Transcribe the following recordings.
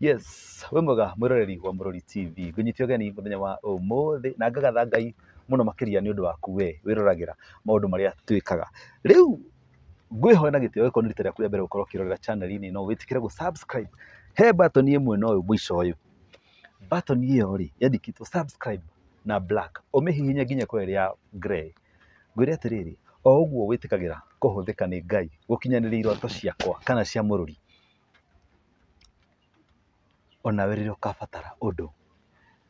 Yes, wĩ mwega mwĩroreri wa Mũrori TV, ngũnyite ũgeni mũthenya wa ũmũthĩ na ngagatha Ngai mũno makĩria nĩ ũndũ waku we wĩroragĩra maũndũ marĩa twĩkaga. Rĩu ngwĩhoya na gĩtĩo gĩkorwo nĩ rita rĩaku rĩa mbere gũkorwo ũkĩrorera channel-inĩ no wĩtĩkĩre gũ subscribe. He button ĩmwe no ũyũ mũico ũyũ. Button ĩyo rĩ yandĩkĩtwo subscribe na black, ũmĩhihinye nginya ĩkorwo ĩrĩ ya grey. Ngwĩre atĩrĩrĩ, o ũguo wĩtĩkagĩra kũhũthĩka nĩ Ngai gũkinyanĩria iroto ciakwa kana cia Mũrori, onawe rĩrĩa ũkabatara ũndũ,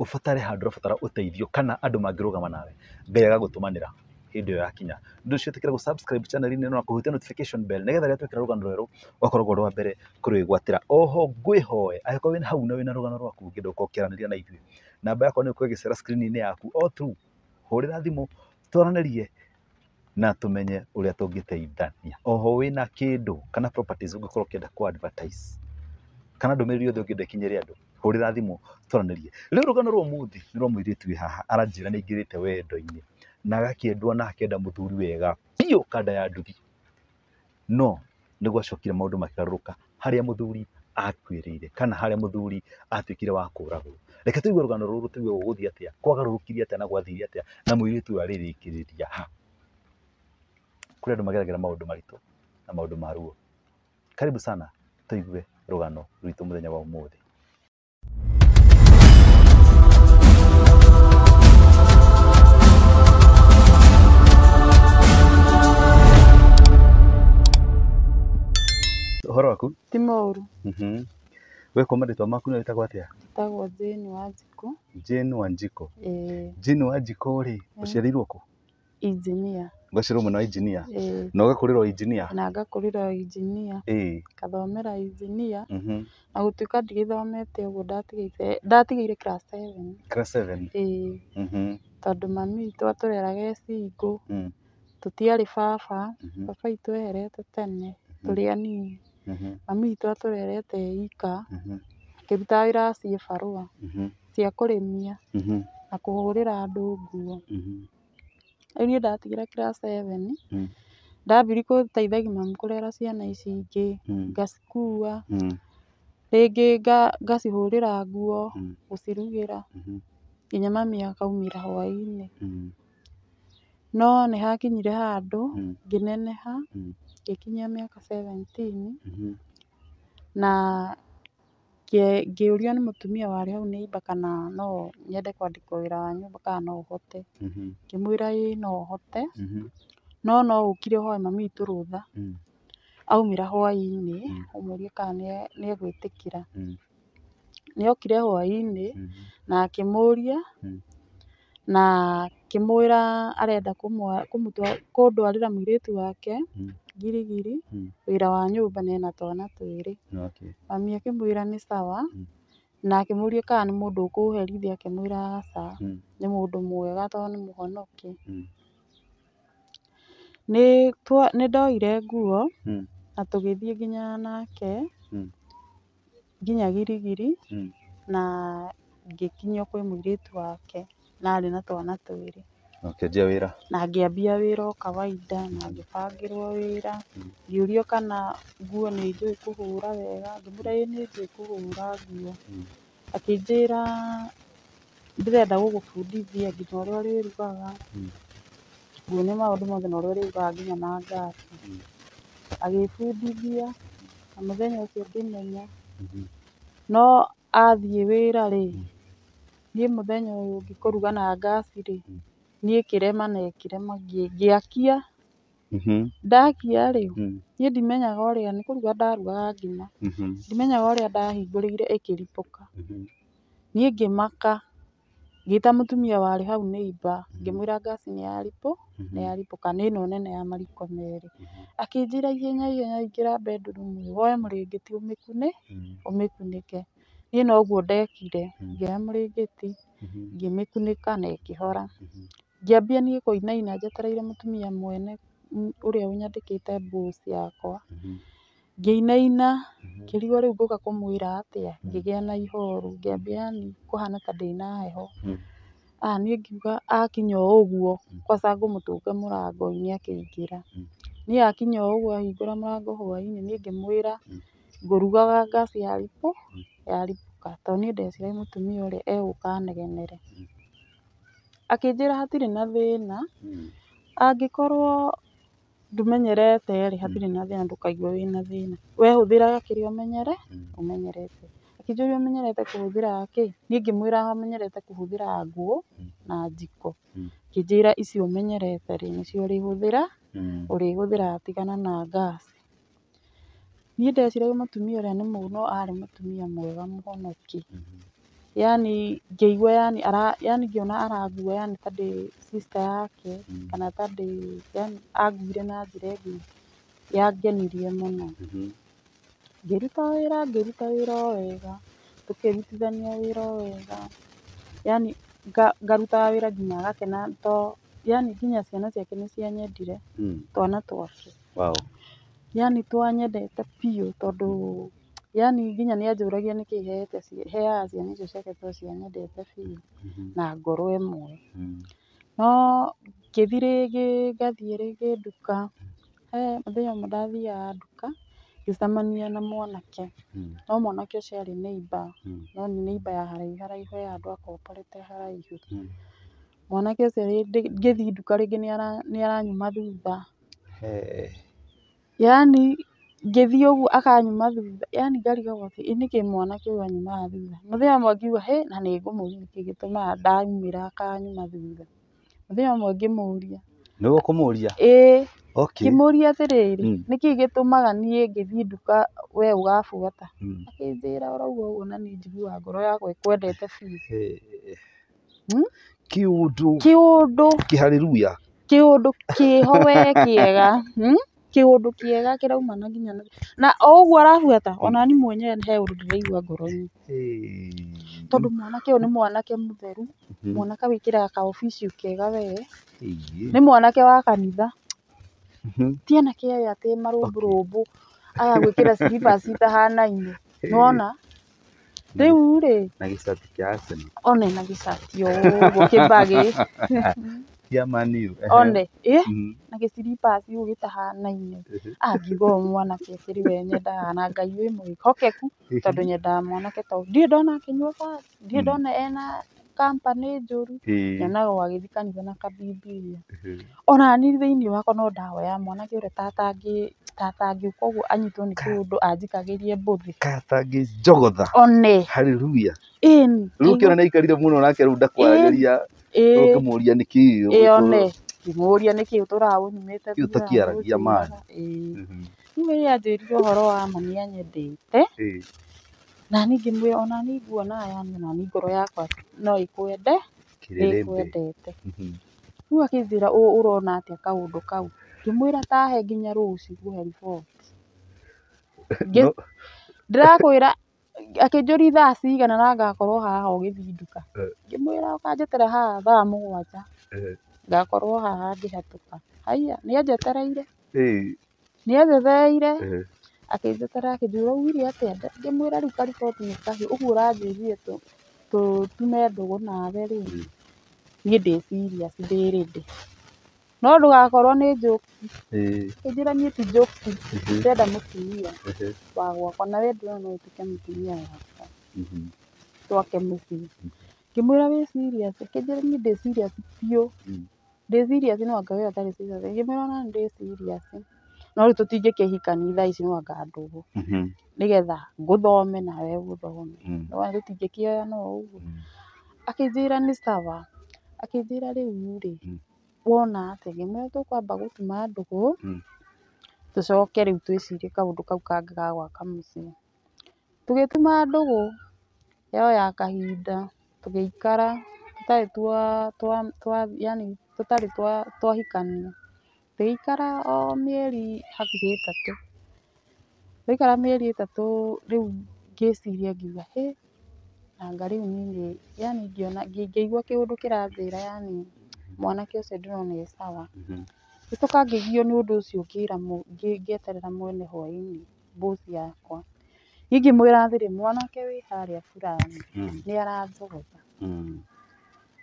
ũbatare handũ ũrabatara ũteithio kana andũ mangĩrũgama nawe, Ngai agagũtũmanĩra hĩndĩ ĩyo yakinya. Nĩ ũndũ ũcio ĩtĩkĩra gũ subscribe channel -inĩ ĩno na kũhutia notification bell nĩgetha rĩrĩa twekĩra rũgano rwerũ ũgakoragwo ũrĩ wa mbere kũrwĩgwatĩra. Oho ngwĩhoe angĩkorwo wĩna hau na wĩna rũgano rwaku ũngĩenda gũkorwo ũkĩaranĩria na ithuĩ, namba yakwa nĩ ĩgũkorwo ĩgĩcera screen -inĩ yaku o through, hũrĩra thimũ twaranĩrie na tũmenye ũrĩa tũngĩteithania. Oho wĩna kĩndũ kana properties ũngĩkorwo ũkĩenda kũ advertise kana ndũmĩrĩri yothe ũngĩenda ĩkinyĩre andũ, hũrĩra thimũ twaranĩrie. Rĩu rũgano rwa ũmũthĩ nĩ rwa mũirĩtu wĩ haha aranjĩra nĩ aingĩrĩte wendo-inĩ na agakĩendwo na akenda mũthuri wega biũ kanda ya nduthi, no nĩ gwacokire maũndũ makĩgarũrũka harĩa mũthuri akuĩrĩire kana harĩa mũthuri atuĩkire wa kũragwo. Reke tũigue rũgano rũrũ tũigue gũgũthiĩ atĩa, kwagarũrũkire atĩa na gwathire atĩa na mũirĩtu ũyũ arĩrĩkĩrĩria ha. Kũrĩ andũ mageragĩra maũndũ maritũ na maũndũ ma ruo. Karibu sana tũigue rũgano rwitũ mũthenya wa ũmũthĩ. Ũhoro waku? Ti mũru. We kwa marĩtwa maku nĩ wĩtagwo atĩa? Njĩtagwo Jane Wanjikũ. Jane Wanjikũ. Ĩĩ. Jane Wanjikũ rĩ, ũciarĩirwo kũ? Engineer. Ũgaciarwo mwena wa engineer? Ĩĩ. Na ũgakũrĩra o engineer? Na ngakũrĩra o engineer. Ĩĩ. Ngathomera engineer. Na gũtuĩka ndigĩthomete ũguo ndatigĩte ndatigĩire class seven. Class seven? Ĩĩ. Tondũ mami witũ atũreraga e single. Tũtiarĩ baba, baba witũ eherete tene tũrĩ anini. Mami witũ atũrerete e ika, akĩrutaga wĩra wa ciĩbarũa cia kũrĩmia na kũhũrĩra andũ nguo. Rĩu niĩ ndatigire class seven, ndambirie gũteithagia mami kũrera ciana ici ingĩ, ngacikua, rĩngĩ ngacihũrĩra nguo, gũcirugĩra, nginya mami akaumĩra hwaĩ-inĩ. No nĩ hakinyire handũ ngĩneneha, ngĩkinyia mĩaka 17, na ngĩũrio nĩ mũtumia warĩ hau neighbour kana no nyende kwandĩkwo wĩra wa nyũmba kana no hote. Ngĩmwĩra ĩĩ no hote, no no ũkire ũhoe mami witũ rũtha, aumĩra hwaĩ-inĩ ũmũrie kana nĩ egwĩtĩkĩra. Nĩ okire hwaĩ-inĩ na akĩmũria na akĩmwĩra arenda kũndwarĩra mũirĩtu wake Ngirigiri wĩra wa nyũmba na ena twana twĩrĩ. Mami akĩmwĩra nĩ sawa na akĩmũria kana nĩ mũndũ ũkũherithia akĩmwĩra aca, nĩ mũndũ mwega tondũ nĩ mũhonoki. Nĩ ndoire nguo na tũgĩthiĩ nginya nake nginya Girigiri na ngĩkinyio kwĩ mũirĩtu wake na arĩ na twana twĩrĩ. Na ũkĩanjia wĩra? Na ngĩambia wĩra o kawaida na ngĩbangĩrwo wĩra, ngĩũrio kana nguo nĩ njũĩ kũhũra wega, ngĩmwĩra ĩĩ nĩ njũĩ kũhũra nguo. Akĩnjĩra ndĩrenda gũgũbundithia nginya ũrĩa ũrĩrugaga, nguonie maũndũ mothe na ũrĩa ũrĩrugaga nginya na ngaci. Agĩbundithia na mũthenya ũcio ngĩmenya, no athiĩ wĩra rĩ, niĩ mũthenya ũyũ ũngĩ kũruga na ngaci rĩ, niĩ kĩrema na ĩkĩrema ngĩakia. Ndakia rĩ, niĩ ndimenyaga ũrĩa nĩ kũruga ndarugaga ngima, ndimenyaga ũrĩa ndahingũrĩire ĩkĩribũka. Niĩ ngĩmaka, ngĩta mũtumia warĩ hau neighbour, ngĩmwĩra ngaci nĩ yaribũka nĩ ĩno nene ya mariko merĩ. Akĩnjĩra ihenya ihenya ingĩra bedroom woe mũrĩngĩti ũmĩkunĩke. Niĩ noguo ndekire, ngĩoya mũrĩngĩti ngĩmĩkunĩka na ĩkĩhora. Ngĩambia niĩ kũinaina njetereire mũtumia mwene ũrĩa ũnyandĩkĩte boss yakwa. Ngĩinaina ngĩrigwo rĩu ngũka kũmwĩra atĩa, ngĩgĩa na ihoru, ngĩambia yani kũhana ta ndĩna heho. Niĩ ngiuga akinya o ũguo kwanza ngũmũtũnga mũrango-inĩ akĩingĩra. Niĩ akinya o ũguo ahingũra mũrango hwaĩ-inĩ niĩ ngĩmwĩra ngũrugaga ngaci. Yaribũka tondũ niĩ ndeciragia mũtumia ũrĩa egũka anegenere. Akĩnjĩra hatirĩ na thĩna, angĩkorwo ndũmenyerete rĩ, hatirĩ na thĩna ndũkaigue wĩna thĩna. We hũthĩraga kĩrĩa ũmenyerete. Akĩnjũria ũmenyerete kũhũthĩra kĩ? Niĩ ngĩmwĩra menyerete kũhũthĩra ngũ na njiko. Akĩnjĩra icio ũmenyerete rĩ, nĩcio ũrĩhũthĩra, ũrĩhũthĩraga tigana na ngaci. Niĩ ndeciragia mũtumia ũrĩa nĩ mũũru no arĩ mũtumia mwega mũhonoki. Yaani ngĩigua yaani yaani ngĩona arangua yaani ta ndĩ sister yake kana ta ndĩ yaani anguire na njĩra ĩngĩ yangenirie mũno. Ngĩruta wĩra o wega, tũkĩrutithania wĩra o wega, yaani ngarutaga wĩra nginya agakena to yaani nginya ciana ciake nĩ cianyendire, twana twake. Wow. Yaani twanyendete biũ tondũ yaani nginya nĩ anjũragia nĩkĩĩ heaga ciana icio ciake tondũ cianyendete biũ na ngoro ĩmwe. No ngĩthiĩ rĩngĩ ngathiĩ rĩngĩ nduka, he mũthenya ũmwe ndathiaga nduka ngĩcemania na mwanake, no mwanake ũcio arĩ neighbour, no nĩ neighbour ya haraihu haraihu he handũ akomborete haraihu. Mwanake ũcio ngĩthiĩ nduka rĩngĩ nĩ aranyuma thutha. Yaani ngĩthiĩ ũguo akanyuma thutha, yaani ngarigagwo atĩ ĩ nĩkĩ mwanake ũyũ anyumaga thutha. Mũthenya ũmwe ngiuga hĩ na nĩ ngũmũria nĩkĩ gĩtũmaga ndaumĩra akanyuma thutha. Mũthenya ũmwe ngĩmũria. Nĩwe ũkũmũria? Ĩĩ. Okay. Ngĩmũria atĩrĩrĩ, nĩkĩ gĩtũmaga niĩ ngĩthiĩ nduka we ũgabuata? Akĩnjĩra ũrauga ũguo na niĩ njiguaga ngoro yakwa ĩkwendete biũ. Kĩũndũ. Kĩũndũ. Kĩhareruya. Kĩũndũ kĩho we kĩega. Kĩũndũ kĩega kĩraumana nginya na o ũguo arabuata ona niĩ mwenyewe he ũndũ ndĩraigua ngoro-inĩ. Tondũ mwanake ũyũ nĩ mwanake mũtheru, mwanake wĩkĩraga ka official kega we, nĩ mwanake wa kanitha. Ti anake aya atĩ marũmbũrũmbũ agagwĩkĩra slippers itahanaine, nĩwona? Rĩu rĩ, na gĩcati kĩa Arsenal. One na gĩcati ũguo kĩbagĩ. Kĩa Man U. One, ĩ na gĩ slippers ũguo gĩtahanaine. Angiuga ũyũ mwanake akĩrĩ we nyendaga na Ngai wĩ mwĩhokeku tondũ nyendaga mwanake ta ũyũ. Ndirĩ ndona akĩnyua bangi, ndirĩ ndona ena company njũru, nyonaga o agĩthiĩ kanitha na kabibiria. Ona niĩ thĩinĩ wakwa no ndahoyaga mwanake ũrĩa ta atangĩũka ũguo anyitwo nĩ kĩũndũ anjikagĩrie mbũthĩ. Ka atangĩnjogotha. One. Hallelujah. Ĩni. Rĩu ũkĩona nĩ aikarire mũno nake rĩu ndakwaragĩria. Ũkĩmũria nĩkĩ? Ĩ one. Ngĩmũria nĩkĩ ũtũraga ũnyumĩte Kĩu ũtakĩaragia man. Rĩu rĩrĩa anjĩrire ũhoro wa ma nĩ anyendete. Na niĩ ngĩmwĩra ona niĩ nguonaga yaani ona niĩ ngoro yakwa no ĩkwende, ĩkwendete. Rĩu akĩnjĩra ũrona atĩa kaũndũ kau? Ngĩmwĩra tahe nginya rũciũ ngũhe riboti. Ndĩrakwĩra akĩnjũria thaa cigana na ngakorwo haha ũgĩthiĩ nduka. Ngĩmwĩra ũkanjeterera haha thaa 7. Ngakorwo haha ngĩhetũka. Haiya, nĩ anjetereire. Nĩ anjetereire. Akĩnjeterera akĩnjũria ũraugire atĩa? Ngĩmwĩra rĩu kariboti nĩ kahiũ ũguo ũranjĩrire tũtume ndũgũ nawe rĩ, niĩ ndĩ serious ndĩ ready. No ndũgakorwo nĩ joke. Akĩnjĩra niĩ ti joke, ndĩrenda mũtumia wa gwakwa na we ndĩrona no ũtuĩke mũtumia wakwa. Twake mũciĩ. Ngĩmwĩra wĩ serious? Akĩnjĩra niĩ ndĩ serious biũ. Ndĩ serious no anga we ũtarĩ serious. Ngĩmwĩra ona niĩ ndĩ serious. No rĩu tũtingĩkĩhikania thaa ici no anga ndũgũ. Nĩgetha ngũthome nawe ũthome. Nĩwona tũtingĩkĩoyana o ũguo. Akĩnjĩra nĩ sawa. Akĩnjĩra rĩu rĩ, wona atĩa? Ngĩmwĩra tũkwamba gũtuma ndũgũ, tũcoke rĩu twĩcirie kaũndũ kau kangĩ ga gwaka mũciĩ. Tũgĩtuma ndũgũ yoya kahinda, tũgĩikara tũtarĩ yaani tũtarĩ twahikania. Tũgĩikara o mĩeri hakuhĩ 3. Twaikara mĩeri 3 rĩu ngĩciria ngiuga hĩ, anga rĩu niĩ yaani ngĩona ngĩigua kĩũndũ kĩranjĩra yaani mwanake ũcio ndĩrona e sawa. Ngĩcoka ngĩgio nĩ ũndũ ũcio ngĩra ngĩeterera mwene hwaĩ-inĩ boss yakwa. Niĩ ngĩmwĩra atĩrĩ, mwanake wĩ harĩa fulani nĩ aranjogotha.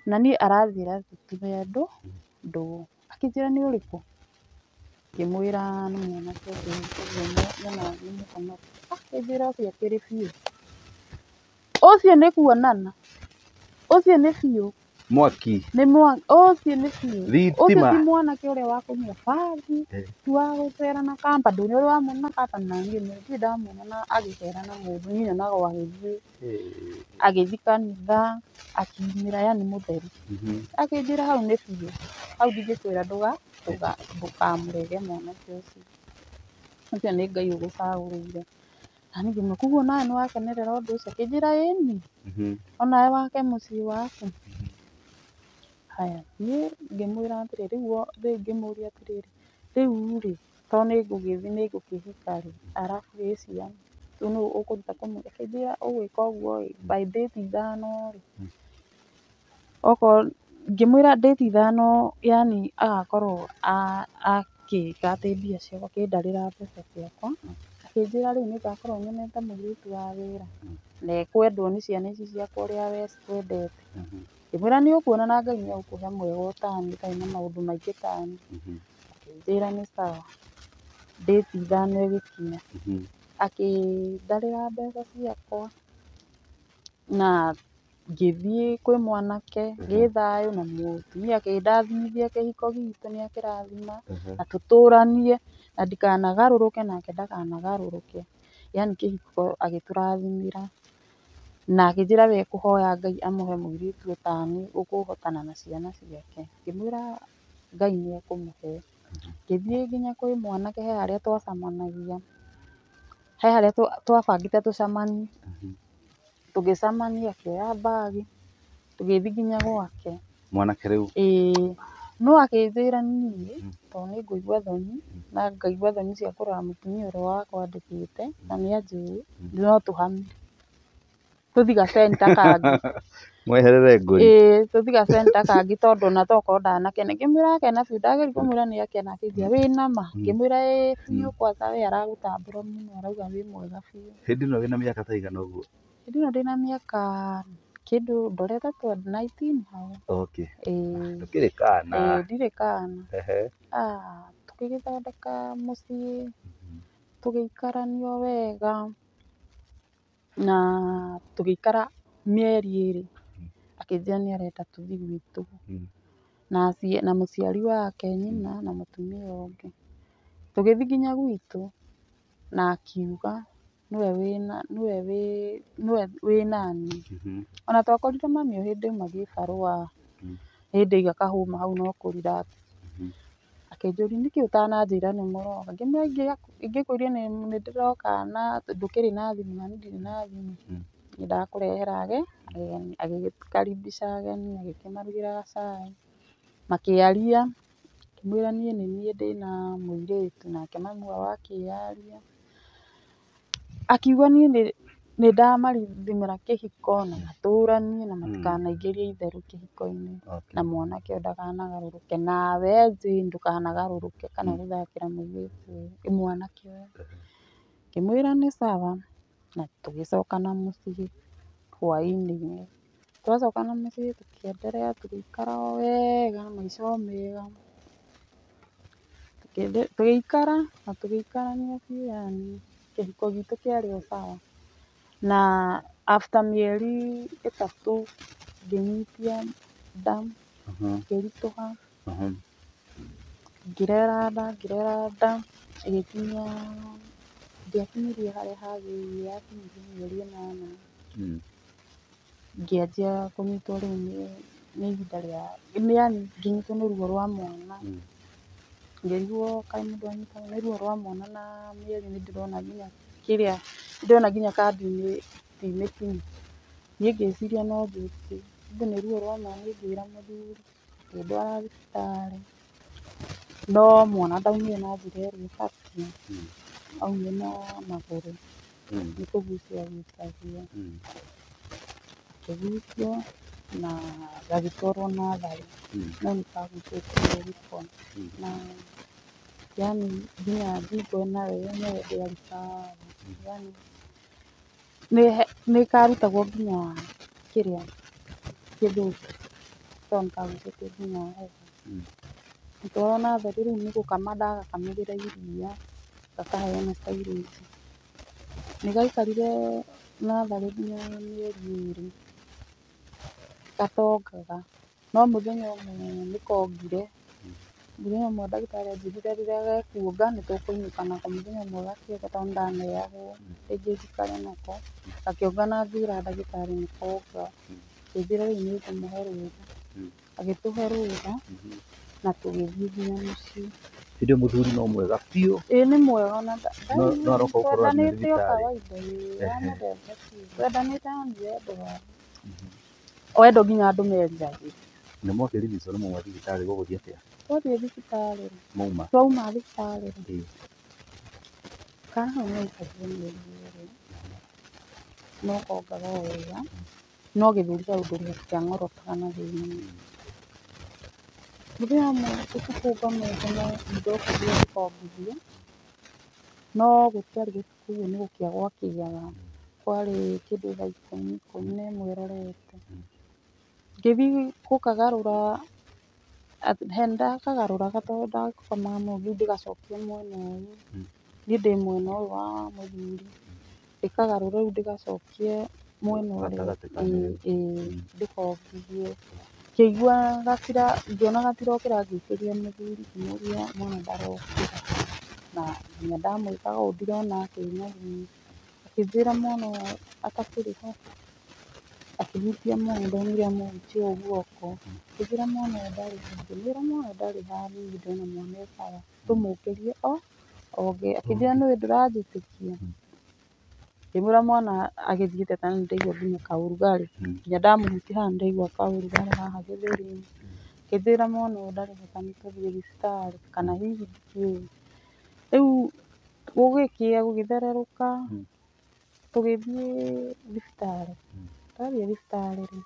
Na niĩ aranjĩra tũtume ndũgũ. Akĩnjĩra nĩ ũrĩkũ? Ngĩmwĩra nĩ mwanake ũcio ũguo nyonaga nĩ mũhonoku. Akĩnjĩra ũcio akĩrĩ biũ. Ũcio nĩ kuonana, ũcio nĩ biũ. Mwaki. Nĩ mwaki, ũcio nĩ biũ. Ũcio Thitima. ti mwanake ũrĩa wa kũnyua bangi, ti wa gũcera na kamba, ndũĩ ũrĩa wamuona na kamba, na niĩ ndirĩ ndamuona na agĩcera na mũndũ, niĩ nyonaga o agĩthiĩ, agĩthiĩ kanitha, akiumĩra yani mũtheru. Akĩnjĩra hau nĩ biũ, hau ndingĩkwĩra ndũkamũrege mwanake ũcio. Ũcio nĩ Ngai ũgũcagũrĩire. Na niĩ ngĩmwĩra koguo nawe nĩ wakenerera ũndũ ũcio? Akĩnjĩra ĩni, onawe wake mũciĩ waku. Haya, niĩ ngĩmwĩra atĩrĩrĩ, rĩu ngĩmũria atĩrĩrĩ, rĩu rĩ, to nĩ ngũgĩthiĩ nĩ ngũkĩhika rĩ, arabu ĩ ciana, rĩu nũ ũkũruta kũ? Akĩnjĩra ũgwĩka ũguo ĩ, by date ithano rĩ, okorwo ngĩmwĩra date ithano yani agakorwo akĩka atĩ mbia ciakwa, akĩndarĩra mbeca ciakwa, akĩnjĩra rĩu nĩ ngakorwo nyonete mũirĩtu wa wĩra, na ekwendwo nĩ ciana ici ciakwa ũrĩa we citwendete. Ngĩmwĩra nĩ ũkuona na Ngai nĩ egũkũhe mwega ũtaniĩ ũtarĩ na maũndũ maingĩ taniĩ. Akĩnjĩra nĩ sawa. Date ithano ĩgĩkinya, akĩndarĩra mbeca ciakwa na ngĩthiĩ kwĩ mwanake ngĩ thayũ na mũtumia akĩndathimithia kĩhiko gitũ nĩ akĩrathima na tũtũranie na ndikanagarũrũke nake ndakanagarũrũke. Yani kĩhiko agĩtũrathimĩra na akĩnjĩra we ekũhoya Ngai amũhe mũirĩtu ũtaniĩ ũkũhotana na ciana ciake. Ngĩmwĩra Ngai nĩ ekũmũhe. Ngĩthiĩ nginya kwĩ mwanake he harĩa twacemanagia, he harĩa twabangĩte tũcemanie, tũgĩcemania akĩoya mbagi tũgĩthiĩ nginya gwake. Mwanake rĩu? Ĩĩ, no akĩnjĩra niĩ tondũ nĩ ngũigua thoni na ngaigua thoni cia kũrora mũtumia ũrĩa wakwandĩkĩte na nĩ anjũĩ, no tũhamire tũthiĩ ga center kangĩ. Mweherere ngũi. Ĩĩ, tũthiĩ ga center kangĩ tondũ ona tokorwo ndanakena. Ngĩmwĩra akena biũ, ndageria kũmwĩra nĩ akena, akĩnjĩra wĩna ma? Ngĩmwĩra ĩĩ biũ, kwanza we aragũtambũra mũno arauga wĩ mwega biũ. Hĩndĩ ĩno wĩna mĩaka ta ĩigana ũguo? Hĩndĩ ĩno ndĩna mĩaka kĩndũ ndorete 19 hau. Okay. Ĩĩ. Ndũkĩrĩ kana. Ĩĩ, ndirĩ kana. Tũgĩgĩthondeka mũciĩ, tũgĩikarania o wega na tũgĩikara mĩeri ĩrĩ, akĩnjĩra nĩ arenda tũthiĩ gwitũ na mũciari wake, nyina na mũtumia ũngĩ. Tũgĩthiĩ nginya gwitũ na akiuga nĩwe wĩnaniĩ. Ona twakorire mami o hĩndĩ auma gĩbarũa, hĩndĩ aiga kahũma hau no kũ relax. Akĩnjũria nĩkĩ ũtananjĩra nĩ mũroka? Ngĩmwĩra ingĩkwĩrire nĩ ndĩroka na ndũkĩrĩ na thimũ na niĩ ndirĩ na thimũ. Nĩ ndakũrehera ageni, agĩgĩkaribisha ageni, agĩkĩmarugĩra gacai, makĩaria, ngĩmwĩra niĩ nĩ niĩ ndĩna mũirĩtu, nake mami wao akĩaria. Akiuga niĩ nĩ ndamarathimĩra kĩhiko na matũranie na matikanaingĩrie itherũ kĩhiko-inĩ na mwanake ũyũ ndakanagarũrũke, nawe Jane ndũkanagarũrũke kana gũthakĩra mũirĩtu ũyũ, mwanake ũyũ. Ngĩmwĩra nĩ sawa na tũgĩcoka na mũciĩ hwaĩ-inĩ. Twacoka na mũciĩ tũkĩenderea tũgĩikara o wega maica o mega. Tũgĩikara na tũgĩikarania biũ yani kĩhiko gitũ kĩarĩ o sawa. Na after mĩeri ĩtatũ ngĩnyitia nda, ngĩritũha, ngĩrera nda, ĩgĩkinya ndĩakinyirie harĩa hagĩrĩire yakinyirie mĩeri ĩnana, ngĩanjia kũnyitwo rĩu nĩ ihinda rĩa, yani ngĩnyitwo nĩ ruo rwa mwana. Ngĩrigwo kaĩ mũndũ anyitagwo nĩ ruo rwa mwana na mĩeri nĩ ndĩrona nginya kĩrĩa, nĩ ndĩrona nginya kandi ti mĩkinyu. Niĩ ngĩciria no njũke, kumbe nĩ ruo rwa mwana. Niĩ ngĩra mũthuri, akĩndwara thibitarĩ, no mwana ndaumire na njĩra ĩrĩa ĩbatiĩ, aumire na magũrũ, nĩ kũgucio agucagio. Akĩgucio na gagĩtwarwo natharĩ, no nĩ kagucĩtio gĩko na yani nginya ngingo nayo yenyewe ndĩarĩ sawa, yani nĩ karutagwo nginya kĩrĩa gĩthũri tondũ nĩ kagucĩtio nginya heho. Ngĩtwarwo natharĩ rĩu nĩ gũkama ndagakamagĩra iria ngakaheo na silage. Nĩ gaikarire natharĩ nginya mĩeri 2 gatongaga. No mũthenya ũmwe nĩ kongire, mũthenya ũmwe ndagĩtarĩ anjĩrire rĩrĩa gekuonga nĩ tũkũinũka nako. Mũthenya ũmwe gakĩonga tondũ nĩ ndaneagwo rĩngĩ njikare nako, gakĩonga na ngĩra ndagĩtarĩ nĩ konga. Akĩnjĩra rĩu nĩ ngũmũhe rũtha, agĩtũhe rũtha na tũgĩthiĩ nginya mũciĩ. Hĩndĩ ĩyo mũthuri no mwega biũ. Ĩĩ nĩ mwega ona No aroka gũkũrora nginya twendanĩte o thibitarĩ. kawaida, ĩĩ amwendete biũ. Twendanĩte yani wendo wa wendo nginya andũ meriragĩria. Na mwakĩrigicwo nĩ mwauma thibitarĩ gũgũthiĩ atĩa? Twathiĩ thibitarĩ rĩ, Mwauma? twauma thibitarĩ rĩ, Ĩĩ. kana hau nĩ gaikarire mĩeri 2 no kongaga o wega, no gĩthũri kĩu ndũrĩ kĩang'orotaga na thĩiniĩ. Mũthenya ũmwe ũtukũ ngomete nĩ ndokĩrire ngĩkongithia, no gũtiarĩ gũtukũ ũguo nĩ gũkĩa gwakĩaga, kwarĩ kĩndũ thaa ikũmi, 11 ĩrorete. Ngĩthiĩ gũkagarũra, he ndakagarũraga tondũ ndakomaga mũno rĩu ndĩgacokie mwena ũyũ, niĩ ndĩ mwena ũyũ wa mũthuri, ndĩkagarũre rĩu ndĩgacokie mwena ũrĩa Gatagatĩ kanyu rĩu. Ĩĩ, ndĩkongithie. Ngĩigua gatira, ngĩona gatirokĩra ngĩũkĩria mũthuri ngĩmũria mwana ndarokĩra, na nginya ndamwĩkaga ũũ ndirona akĩnyagunyia. Akĩnjĩra mwana ũyũ atakĩrĩ ho, akĩhutia mwana ndonire amũhutia ũũ guoko, akĩnjĩra mwana ũyũ ndarĩ ho, ngĩmwĩra mwana ũyũ ndarĩ haha niĩ ndĩrona mwana e sawa, tũmũkĩrie o onge. Akĩnjĩra nĩũĩ ndũranjĩtĩkia, ngĩmwĩra mwana agĩthiĩte ta nĩ ndaigua nginya kaũrugarĩ, nginya ndamũhutia haha nĩ ndaigua kaũrugarĩ haha gĩthũri-inĩ. Akĩnjĩra mwana ũyũ ndarĩ ho ta nĩ tũthiĩ thibitarĩ kana hihi ndikĩũĩ. Rĩu gũgĩkĩa gũgĩthererũka, tũgĩthiĩ thibitarĩ. Twathiĩ thibitarĩ rĩ,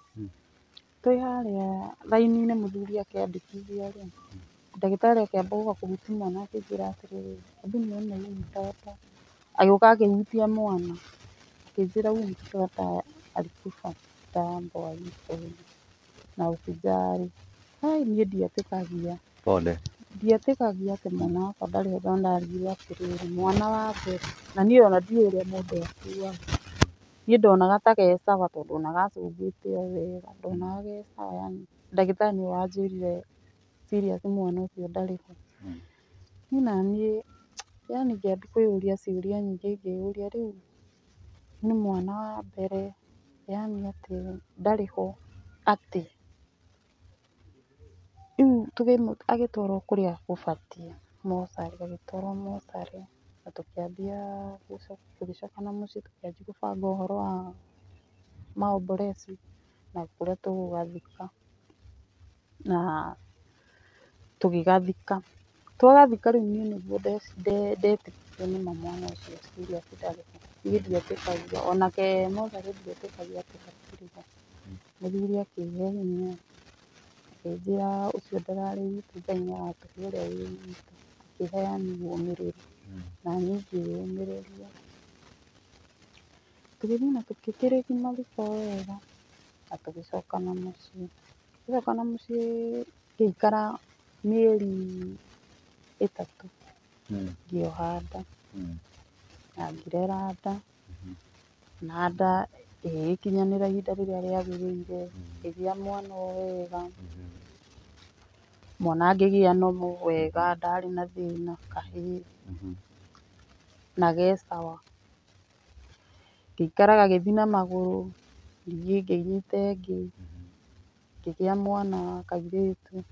twĩ harĩa raini-inĩ mũthuri akĩandĩkithia rĩ, ndagĩtarĩ akĩamba gũka kũhutia mwana akĩnjĩra atĩrĩrĩ, hebu nione huyu mtoto. Agĩũka akĩhutia mwana, akĩnjĩra huyu mtoto hata alikufa kitambo hayuko na usijali. Hai niĩ ndietĩkagia. Pole. Ndietĩkagia atĩ mwana wakwa ndarĩ ho tondũ ndarigirwo atĩrĩrĩ, mwana wa mbere, na niĩ ona ndiũĩ ũrĩa mũndũ akuaga. Niĩ ndonaga ta ge sawa tondũ ona gacũngĩte o wega, ndonaga ge sawa yani ndagĩtarĩ nĩwe wanjĩrire serious mwana ũcio ndarĩ ho. Niĩ naniĩ yani ngĩambia kwĩyũria ciũria nyingĩ ngĩyũria rĩu nĩ mwana wa mbere yani atĩ ndarĩ ho atĩ. Rĩu agĩtwarwo kũrĩa gũbatiĩ mocarĩ, agĩtwarwo mocarĩ na tũkĩambia tũgĩcoka na mũciĩ tũkĩambia gũbanga ũhoro wa maomboreci na kũrĩa tũgũgathika na tũgĩgathika. Twagathika rĩu niĩ nĩguo ndetĩkirie nĩma mwana ũcio serious ndarĩ ho. Niĩ ndietĩkagia onake mocarĩ ndietĩkagia atĩ hatirĩ ho. Mũthuri akĩhe hinya akĩnjĩra ũcio ndararĩ witũ Ngai nĩ agatũhe ũrĩa wĩ witũ. Akĩhe yani ũmĩrĩru na niĩ ngĩyũmĩrĩria. Tũgĩthiĩ na tũgĩkĩrĩkia mathiko wega na tũgĩcoka na mũciĩ. Twacoka na mũciĩ ngĩikara mĩeri 3 ngĩoha nda na ngĩrera nda na nda ĩgĩgĩkinyanĩra ihinda rĩrĩa rĩagĩrĩire, ngĩgĩa mwana o wega, mwana ngĩgĩa normal wega, ndarĩ na thĩna, kahĩĩ na ge sawa. Ngĩikara gagĩthiĩ na magũrũ, ningĩ ngĩnyita ĩngĩ, ngĩgĩa mwana wa kairĩtu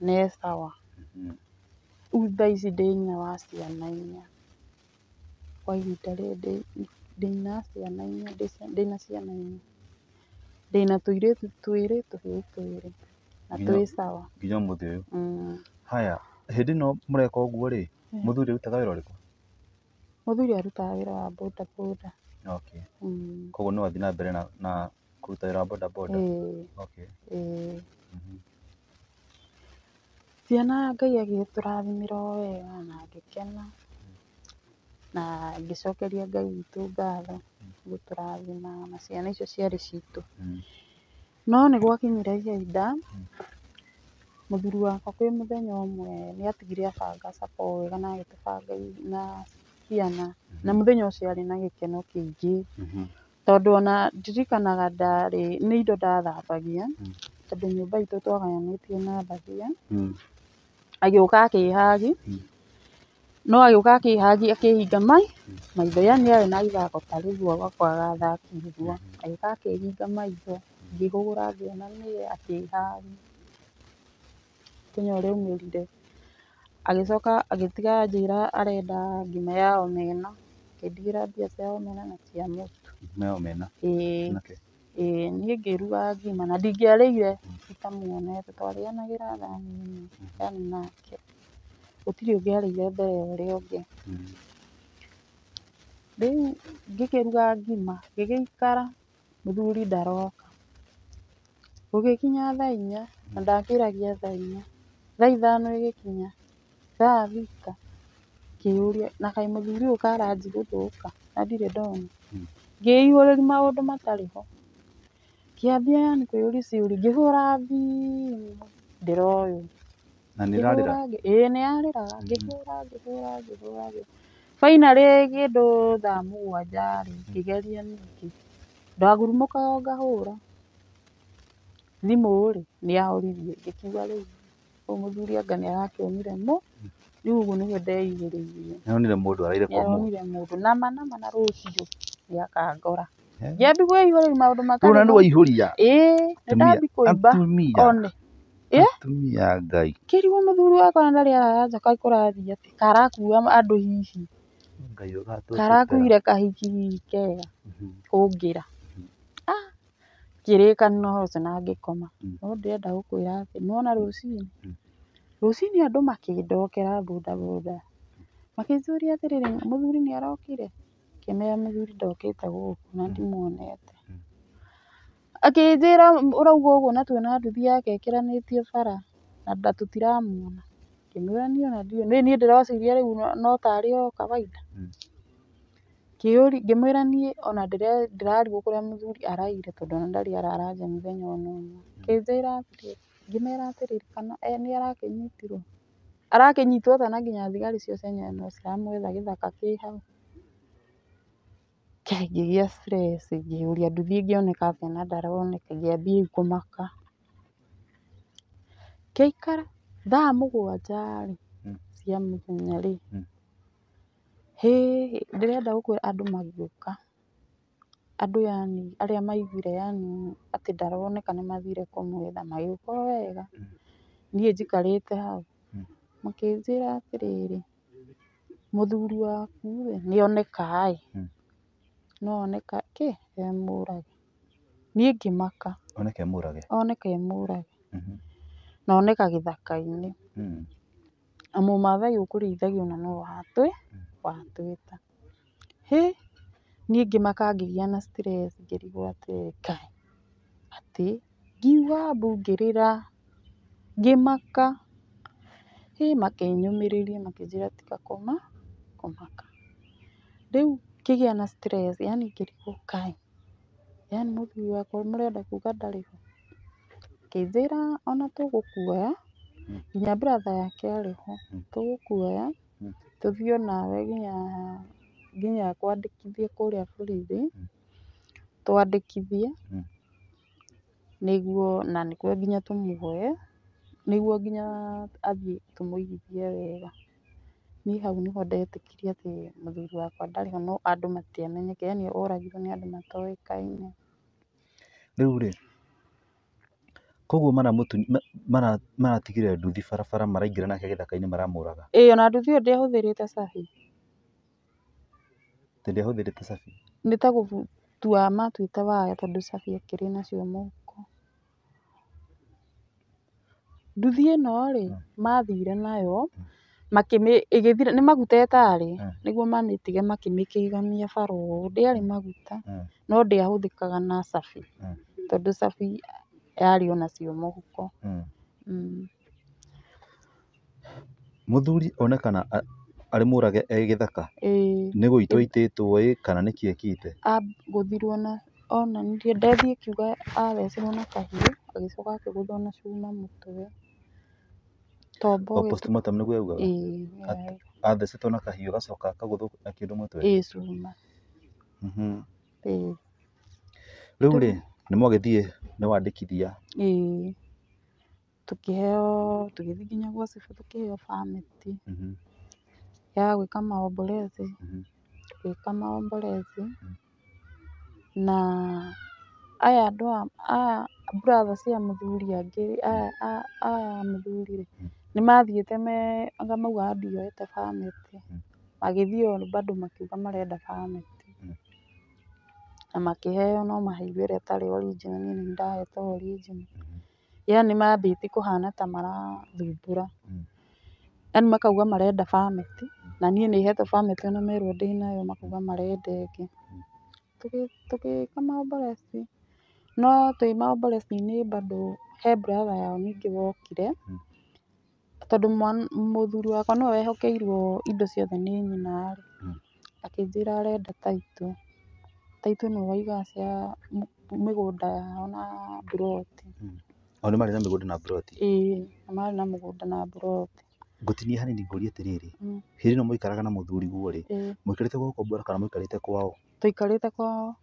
na e sawa. Rĩu thaa ici ndĩ nyina wa ciana 4, kwa ihinda rĩrĩ ndĩ nyina wa ciana 4, ndĩna ciana 4, ndĩna tũirĩtu 2 tũhĩĩ 2 na twĩ sawa. Nginya ũmũthĩ ũyũ. Haya, hĩndĩ ĩno mũreka ũguo rĩ, mũthuri arutaga wĩra ũrĩkũ? Mũthuri arutaga wĩra wa boda boda. Okay. Koguo no athiĩ na mbere na kũruta wĩra wa boda boda? Ĩĩ. Okay. Ĩĩ. Ciana Ngai agĩtũrathimĩra o wega na ngĩkena na ngĩcokeria Ngai witũ ngatho gũtũrathima na ciana icio ciarĩ citũ. No nĩ gwakinyire ihinda mũthuri wakwa kwĩ mũthenya ũmwe nĩ atigire abanga capa o wega na agĩtũbanga na ciana na mũthenya ũcio arĩ na gĩkeno kĩingĩ. Tondũ ona ndirikanaga ndarĩ nĩ indo ndathambagia, tondũ nyũmba itũ twagayanĩtie na mbathia. Agĩũka akĩhagi, no agĩũka akĩhagi akĩhinga maitho, yani arĩ na ithako ta rĩu gwakwa agathaki ũguo. Agĩũka akĩhinga maitho, ngĩhũgũra ngĩona nĩye akĩhagi. Mũthenya ũrĩa aumĩrire, agĩcoka agĩtiga anjĩra arenda ngima ya omena, akĩndigĩra mbia cia omena na cia mũtu. Ngima ya omena. Ĩĩ. Nake. Ĩĩ, niĩ ngĩruga ngima na ndingĩarĩire itamuonete, twarĩanagĩra thani ĩmwe yani nake, gũtirĩ ũngĩarĩire mbere ya ũrĩa ũngĩ. Rĩu ngĩkĩruga ngima, ngĩgĩikara mũthuri ndaroka. Gũgĩkinya thaa 4, na ndakĩragia thaa 4, thaa 5 ĩgĩkinya, thaa 6, ngĩyũria na kaĩ mũthuri ũyũ karanji gũthũka na ndirĩ ndona. Ngĩihũrĩria maũndũ matarĩ ho. Ngĩambia yani kwĩyũria ciũria, ngĩhũra thimũ ndĩroywo. Na nĩ ĩrarĩra? Ĩĩ nĩ yarĩraga, ngĩhũra ngĩhũra ngĩhũra. Finally kĩndũ thaa 7 rĩ, ngĩgeria ningĩ. Ndagurumũkaga o ngahũra. Thimũ rĩ, nĩ yahoririe, ngĩkiuga rĩu ũyũ mũthuri anga nĩ arakĩonire rĩu ũguo nĩguo ndeihũrĩirie. Nĩaronire mũndũ araire kwa mũndũ. Nĩaronire mũndũ nama nama na rũciũ nĩakangora. Ngĩambia kwĩihũrĩria maũndũ matarĩ Rĩu ho. nĩ waihũria. Ĩĩ, nĩndambi kũimba one. Ĩ? Atumia a Ngai. Ngĩrigwo mũthuri wakwa na ndarĩ arara nja kaĩ kũrathiĩ atĩa? Karakua andũ hihi. Ngai ũgatũtetera. Karakuire kahiki hihi kega kũngĩra. Ngĩrĩkanĩra ũhoro ũcio na ngĩkoma. No ndĩrenda gũkwĩra atĩ nĩwona rũcinĩ, rũcinĩ andũ makĩndokera bodaboda. Makĩnjũria atĩrĩrĩ, mũthuri nĩ arokire? Ngĩmera mũthuri ndokĩte gũkũ na ndimuonete. Akĩnjĩra ũrauga ũguo na tuona nduthi yake ĩkĩranĩtie bara na tũtiramuona. Ngĩmwĩra niĩ ona ndiũĩ, niĩ ndĩreciria rĩu no tarĩ o kawaida. Ngĩmwĩra niĩ ona ndĩrarigwo kũrĩa mũthuri araire tondũ ona ndarĩ arara nja mũthenya ona ũmwe. Akĩnjĩra atĩrĩrĩ, ngĩmera atĩrĩrĩ, kana nĩ arakĩnyitirwo? Arakĩnyitwo atĩa na nginya thigari cio cienyewe no ciramwetha gĩthaka kĩ hau. Ngĩgĩa stress ngĩyũria nduthi ĩngĩoneka atĩa na ndaroneka, ngĩambia rĩu kũmaka. Ngĩikara thaa 7 rĩ, cia mũthenya rĩ, hĩ ndĩrenda gũkwĩra andũ magĩũka. Andũ yani arĩa maiguire yani atĩ ndaroneka nĩ mathire kũmwetha, magĩũka o wega. Niĩ njikarĩte hau, makĩnjĩra atĩrĩrĩ, mũthuri waku rĩ, nĩ oneka ĩ, no oneka kĩ e mũrage. Niĩ ngĩmaka. Oneka e mũrage? Oneka e mũrage. Na oneka gĩthaka-inĩ. Na mũmathai ũkũrĩithagio na no watwĩta. Hĩ, niĩ ngĩmaka ngĩgĩa na stress ngĩrigwo atĩrĩrĩ, Ngai, atĩ ngiuga mbu ngĩrĩra, ngĩmaka. Hĩ, makĩnyũmĩrĩria makĩnjĩra tiga kũmaka. Rĩu ngĩgĩa na stress yani ngĩrigwo Ngai, yani mũthuri wakwa mũrenda kuga ndarĩ ho? Akĩnjĩra ona tũgũkuoya, nginya brother yake arĩ ho, tũgũkuoya tũthiĩ onawe nginya kwandĩkithia kũrĩa borithi, twandĩkithie nĩguo na nĩkuo nginya tũmuoye, nĩguo nginya athiĩ tũmũigithie wega. Niĩ hau nĩho ndetĩkirie atĩ mũthuri wakwa ndarĩ ho no andũ matiamenyekete, yani oragirwo nĩ andũ matoĩkaine. Rĩu rĩ, koguo maratigire nduthi barabara maraingĩra nake gĩthaka-inĩ maramũraga. Ĩĩ ona nduthi ĩyo ndĩahũthĩrĩte cabi. Atĩ ndĩahũthĩrĩte cabi? Nĩ ta gũtua matuĩte waya tondũ cabi akĩrĩ nacio mũhuko. Nduthi ĩno rĩ, mathire nayo ĩgĩthira, nĩ maguta ĩtarĩ, nĩguo mamĩtige makĩmĩkĩgamia bara ũũ, ndĩarĩ maguta, no ndĩahũthĩkaga na cabi, tondũ cabi yarĩ onacio mũhuko. Mũthuri onekana arĩ mũrage e gĩthaka, nĩ gũitwo aitĩtwo ĩ kana nĩkĩ ekĩte? Agũthirwo na onanirie ndethi ĩkiuga athecirwo na kahiũ, agĩcoka akĩgũthwo na cuma mũtwe. O postmortem nĩguo yaugaga? Ĩĩ. Athecetwo na kahiũ agacoka akagũthwo na kĩndũ mũtwe? Ĩĩ cuma. Ĩĩ. Rĩu rĩ, nĩ mwagĩthiĩ nĩ wandĩkithia. Ĩĩ, tũkĩheo, tũgĩthiĩ nginya gwa cibũ tũkĩheo bamĩti ya gwĩka maombolezi, tũgĩka maombolezi na aya andũ a aya brother cia mũthuri angĩ aya aya a mũthuri rĩ, nĩ mathiĩte me anga maugaga ndioete bamĩti, magĩthiĩ o bado makiuga marenda bamĩti. Na makĩheo no maheirwo ĩrĩa ĩtarĩ original, niĩ nĩ ndahetwo original. Yaani mambĩtie kũhana ta marathumbũra, yaani makauga marenda bamĩti na niĩ nĩ hetwo bamĩti ona merwo ndĩnayo makauga marenda ĩngĩ. Tũgĩka maombolezi no twĩ maombolezi-inĩ bado he brother yao ningĩ wokire, tondũ mũthuri wakwa nĩwe wehokeirwo indo ciothe nĩ nyina rĩ, akĩnjĩra arenda title. Title nĩwe waigaga cia mĩgũnda yao na mburoti. O nĩ marĩ na mĩgũnda na mburoti? Ĩĩ nĩ marĩ na mũgũnda na mburoti. Ngũtinie hanini ngũrie atĩrĩrĩ, hĩndĩ ĩno mũikaraga na mũthuriguo rĩ, mũikarĩte gwa gũkombora kana mũikarĩte kwao? Tũikarĩte kwao.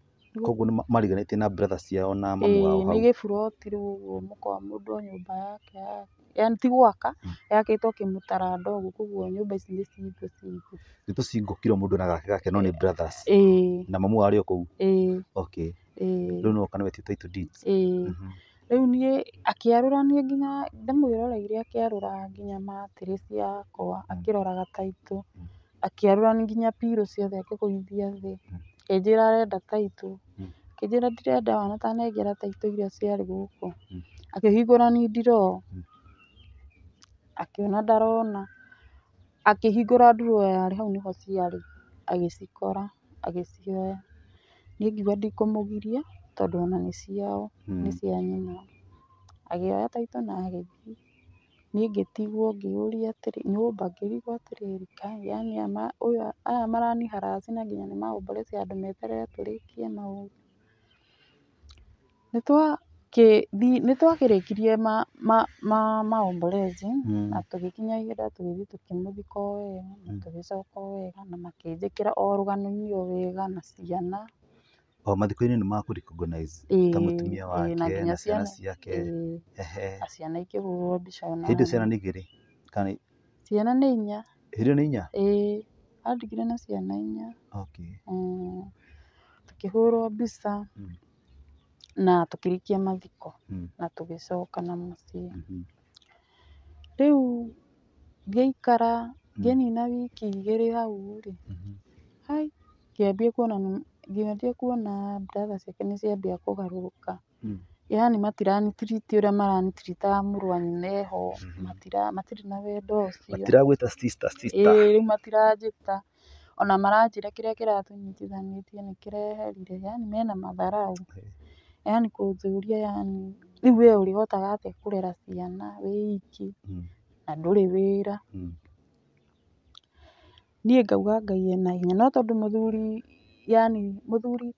Koguo nĩ mariganĩtie na brother ciao na mamu wao Ĩĩ hau? nĩ gĩburoti rĩu ũguo mũkoa mũndũ o nyũmba yake yake, yaani ti gwaka, yakĩtwo kĩmũtaranda ũguo koguo nyũmba ici nĩ single single. Nĩ tũcingo kila mũndũ na gake gake no nĩ brothers? Ĩĩ. Na mamu wao arĩ o kũu? Ĩĩ. Okay. Ĩĩ. Rĩu nĩwoka nĩwetio title deeds? Ĩĩ. Rĩu niĩ akĩarũrania nginya ndamwĩroreire akĩarũra nginya mattress yakwa akĩroraga title, akĩarũrania nginya pillow ciothe akĩgũithia thĩ, akĩnjĩra arenda title, akĩnjĩra ndirenda wana tanengera title iria ciarĩ gũkũ, akĩhingũrania drawer, akĩona ndarona, akĩhingũra drawer yarĩ hau nĩho ciarĩ, agĩcikora agĩcioya. Niĩ ngiuga ndikũmũgiria tondũ ona nĩ ciao, nĩ cia nyina. Agĩoya title na agĩthiĩ. Niĩ ngĩtigwo ngĩyũria atĩrĩ, nyũmba ngĩrigwo atĩrĩrĩ, kaĩ yaani aya marani harass na nginya nĩ maombolezi handũ meterere tũrĩkie maũndũ. Nĩ twakĩrĩkirie maombolezi na tũgĩkinya ihinda tũgĩthiĩ tũkĩmũthika o wega na tũgĩcoka o wega na makĩnjĩkĩra o rũgano-inĩ o wega na ciana. O mathiko-inĩ nĩ makũ recognize ta mũtumia Ĩĩ, wake na nginya na ciana ciana ciake. Ĩĩ, Ehe. na ciana ikĩhũrwo mbica ona Hĩndĩ ĩyo ciana niĩ. nĩ igĩrĩ kana Ciana nĩ inya. Hĩndĩ ĩyo nĩ inya? Ĩĩ, andigire na ciana inya. Okay. Tũkĩhũrwo mbica na tũkĩrĩkia mathiko na tũgĩcoka na mũciĩ. Rĩu ngĩikara ngĩnina wiki igĩrĩ hau rĩ, hai ngĩambia kuona ngĩambia kuona brother ciake nĩ ciambia kũgarũrũka. Yaani matirani treat ũrĩa marani treat aga mũrũ wa nyina eho, matirĩ na wendo ũcio. Matiragwĩta sister sister. Ĩĩ rĩu matiranjĩta, ona maranjĩra kĩrĩa kĩratũnyitithanĩtie nĩ kĩreherire, yaani mena madharau. Yaani kũnjũria yaani rĩu we ũrĩhotaga atĩa kũrera ciana wĩ iki na ndũrĩ wĩra. Niĩ ngauga Ngai ena hinya, no tondũ mũthuri yaani mũthuri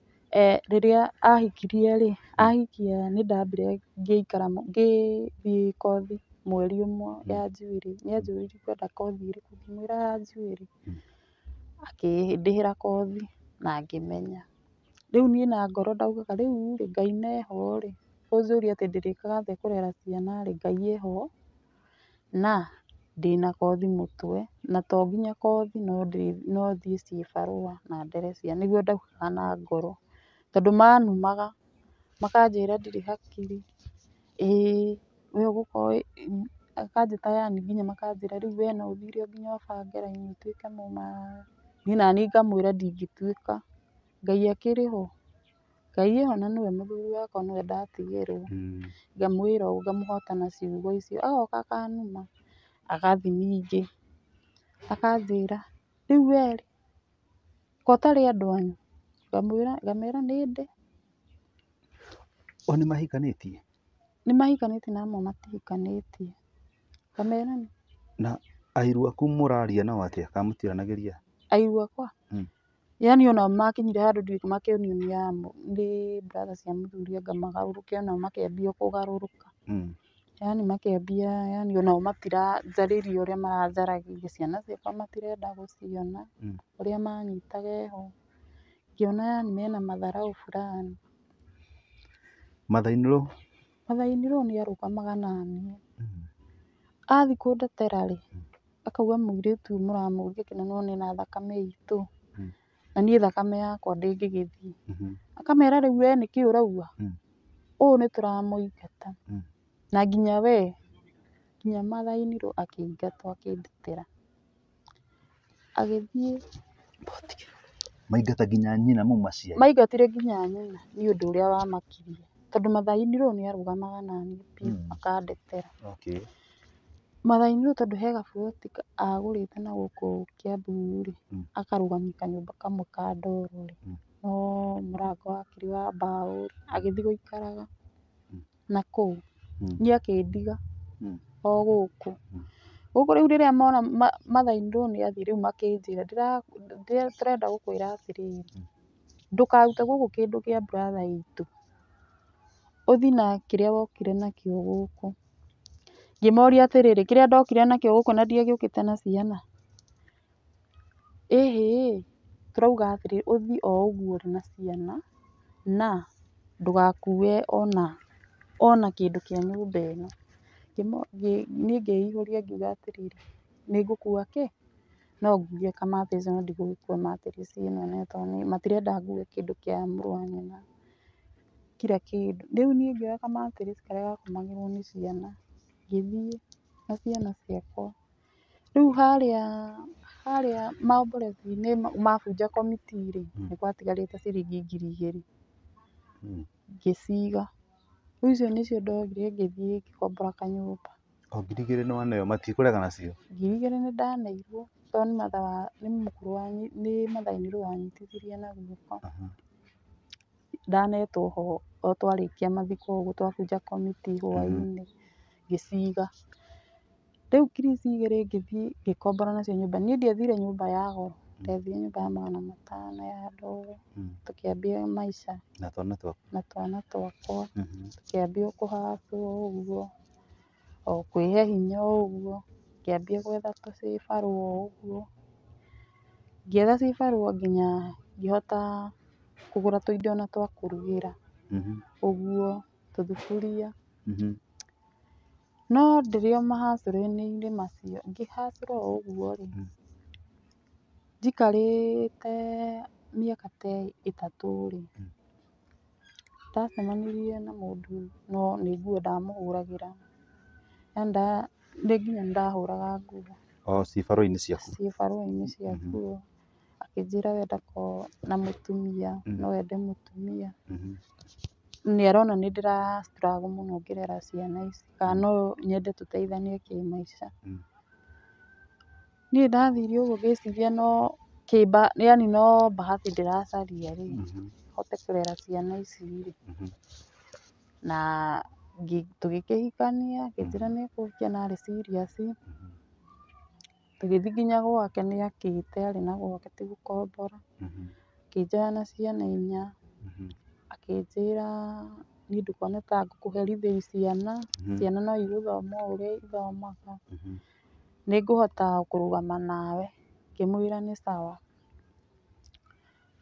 rĩrĩa ahikirie rĩ, ahikia nĩ ndambire ngĩikara ngĩthiĩ kothi mweri ũmwe ya njuĩrĩ, nĩ anjũririe ngwenda kothi ĩrĩkũ, ngĩmwĩra ya njuĩrĩ, akĩndĩhĩra kothi na ngĩmenya. Rĩu niĩ na ngoro ndaugaga rĩu rĩ, Ngai neho rĩ, ũnjũrie atĩ ndĩrĩkaga atĩa kũrera ciana rĩ, Ngai eho na ndĩna kothi mũtwe, na to nginya kothi no thiĩ cibarũa na ndere ciana, nĩguo ndaugaga na ngoro. Tondũ manumaga makanjĩra ndirĩ hakiri, ĩĩ we ũgũkorwo makanjĩta yaani nginya makanjĩra rĩu we no ũthire nginya ũbange raini ũtuĩke mũmaraya. Niĩ naniĩ ngamwĩra ndingĩtuĩka, Ngai akĩrĩ ho, Ngai eho na nĩwe mũthuri wakwa nĩwe ndatigĩrwo. Ngamwĩra ũguo ngamũhota na ciugo icio, agoka akanuma, agathiĩ ningĩ akanjĩra rĩu we rĩ, ko ũtarĩ andũ anyu? Ngamwĩra ngamera nĩ ndĩ. O nĩ mahikanĩtie? Nĩ mahikanĩtie na amwe matihikanĩtie. Ngamera Na airu aku mũraria nao atĩa kana mũtiaranagĩria? Airu akwa? Yaani onao makinyire handũ ndiũĩ makĩonio nĩ brother cia mũthuri anga magarũrũke onao makĩambia kũgarũrũka. Yaani makĩambia yaani onao matiranjarĩria ũrĩa maranjaragĩria, ciana ciakwa matirenda gũciona, ũrĩa manyitaga eho. Ngĩona yaani mena madharau fulani. Mother-in-law? Mother-in-law nĩ arũgamaga naniĩ. Athiĩ kũndetera rĩ, akauga mũirĩtu ũyũ mũramũria kĩ na nĩwona ena thakame itũ, na niĩ thakame yakwa ndĩngĩgĩthiĩ. Akamera rĩu we nĩkĩ ũrauga? Ũyũ nĩ tũramũingata. Na nginya we, nginya mother-in-law akĩingatwo akĩndetera. Agĩthiĩ. Maingata nginya nyina mũmaciari? Maingatire nginya nyina nĩ ũndũ ũrĩa wamakirie. Tondũ mother-in-law nĩ arũgamaga naniĩ biũ akandetera. Okay. Mother-in-law tondũ he gaburoti agũrĩte na gũkũ Kiambu rĩ, akarũgamia kanyũmba kamwe ka ndoro rĩ, no mũrango wakĩrĩ wa mbaũ rĩ, agĩthiĩ gũikaraga na kũu. Niĩ akĩndiga o gũkũ. Gũkũ rĩu rĩrĩa mona mother-in-law nĩ athiĩ rĩu makĩnjĩra tũrenda gũkwĩra atĩrĩrĩ, ndũkarute gũkũ kĩndũ kĩa brother itũ, ũthiĩ na kĩrĩa wokire nakĩo gũkũ. Ngĩmoria atĩrĩrĩ, kĩrĩa ndokire nakĩo gũkũ na ndiagĩũkĩte na ciana? Ĩhĩ, tũrauga atĩrĩrĩ, ũthiĩ o ũguo ũrĩ na ciana na ndũgakue ona kĩndũ kĩa nyũmba ĩno. Niĩ ngĩihũria ngiuga atĩrĩrĩ, nĩ ngũkua kĩ? No ngue kamatĩrĩci no ndigũgĩkua matĩrĩci ĩno nayo tondũ matirenda ngue kĩndũ kĩa mũrũ wa nyina, kira kĩndũ. Rĩu niĩ ngĩoya kamatĩrĩci karĩa gakomagĩrwo nĩ ciana, ngĩthiĩ na ciana ciakwa. Rĩu harĩa maomborezi-inĩ mabunja komiti rĩ, nĩ gwatigarĩte ciringi 2,000. Ngĩciga. Rĩu icio nĩcio ndoire ngĩthiĩ ngĩkombora kanyũmba. O 2,000 nĩ waneo matikũrega nacio? 2,000 nĩ ndaneirwo tondũ nĩ mother wa nĩ mũkũrũ wa nĩ mother-in-law wanyitithirie na guoko. Ndanetwo ho o twarĩkia mathiko ũguo twabunja komiti hwainĩ, ngĩciga. Rĩu ngiri ici igĩrĩ ngĩthiĩ ngĩkombora nacio nyũmba. Niĩ ndiethire nyũmba ya goro, ndethire nyũmba ya 500 ya ndoro. Tũkĩambia maica. Na twana twaku? Na twana twakwa. Tũkĩambia o kũhacwo ũguo, o kwĩhe hinya o ũguo, ngĩambia gwetha tũcibarũa o ũguo. Ngĩetha cibarũa nginya ngĩhota kũgũra tũindo ona twa kũrugĩra ũguo, tũthuburia. No ndĩrĩ o mahacũrũ-inĩ macio, ngĩhacũra o ũguo rĩ, njikarĩte mĩaka ta 3 rĩ, ndacemanirie na mũndũ no nĩ nguo ndamũhũragĩra. Nĩ nginya nĩ ndahũraga nguo. O cibarũa-inĩ ciaku? Cibarũa-inĩ cia nguo. Akĩnjĩra we ndakoragwo na mũtumia, no ende mũtumia. Nĩ arona nĩ ndĩra struggle mũno ngĩrera ciana ici, kana no nyende tũteithanie kĩmaica. Niĩ ndathire ũguo ngĩciria no kĩmba yani no bahati ndĩracaria rĩ, hote kũrera ciana ici rĩ. Na tũgĩkĩhikania, akĩnjĩra nĩ ekũhikia na arĩ serious. Tũgĩthiĩ nginya gwake nĩ akĩte arĩ na gwake ti gũkombora. Akĩnjoya na ciana 4, akĩnjĩra niĩ ndũkone ta ngũkũherithĩria ciana, ciana no igũthoma o ũrĩa ithomaga, nĩ ngũhota kũrũgama nawe. Ngĩmwĩra nĩ sawa.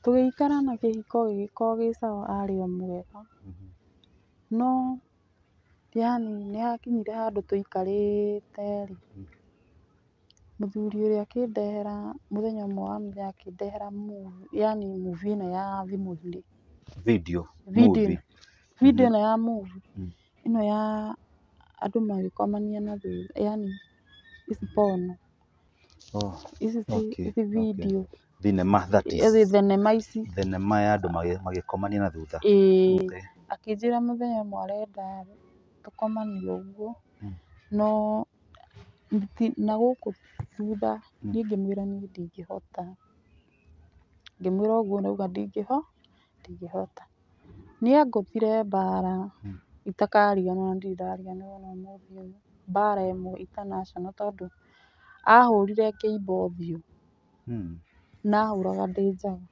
Tũgĩikara na kĩhiko gĩgĩkorwo gĩ sawa arĩ o mwega. No yani nĩ hakinyire handũ tũikarĩte rĩ, mũthuri ũrĩa akĩndehera mũthenya ũmwe wa mũthenya akĩndehera movie, yani movie ĩno ya thimũ-inĩ. Video. Video. Movie. Video ĩno ya movie. Ĩno ya andũ magĩkomania na thutha, yani ici porno. Oh, Ici okay, ici video. Okay. Thinema, that is. Thenema ici. Thenema ya andũ magĩkomania na thutha. Ĩĩ. Okay. Akĩnjĩra mũthenya ũmwe arenda tũkomanie ũguo, no na gũkũ thutha niĩ ngĩmwĩra niĩ ndingĩhota. Ngĩmwĩra ũguo nauga ndingĩhota. Nĩ angũthire mbara itakariganĩrwo na ndirĩ ndariganĩrwo ona ũmũthĩ ũyũ. Mbara ĩmwe international tondũ ahũrire ngĩimba ũthiũ. Na ahũraga ndĩ njaga.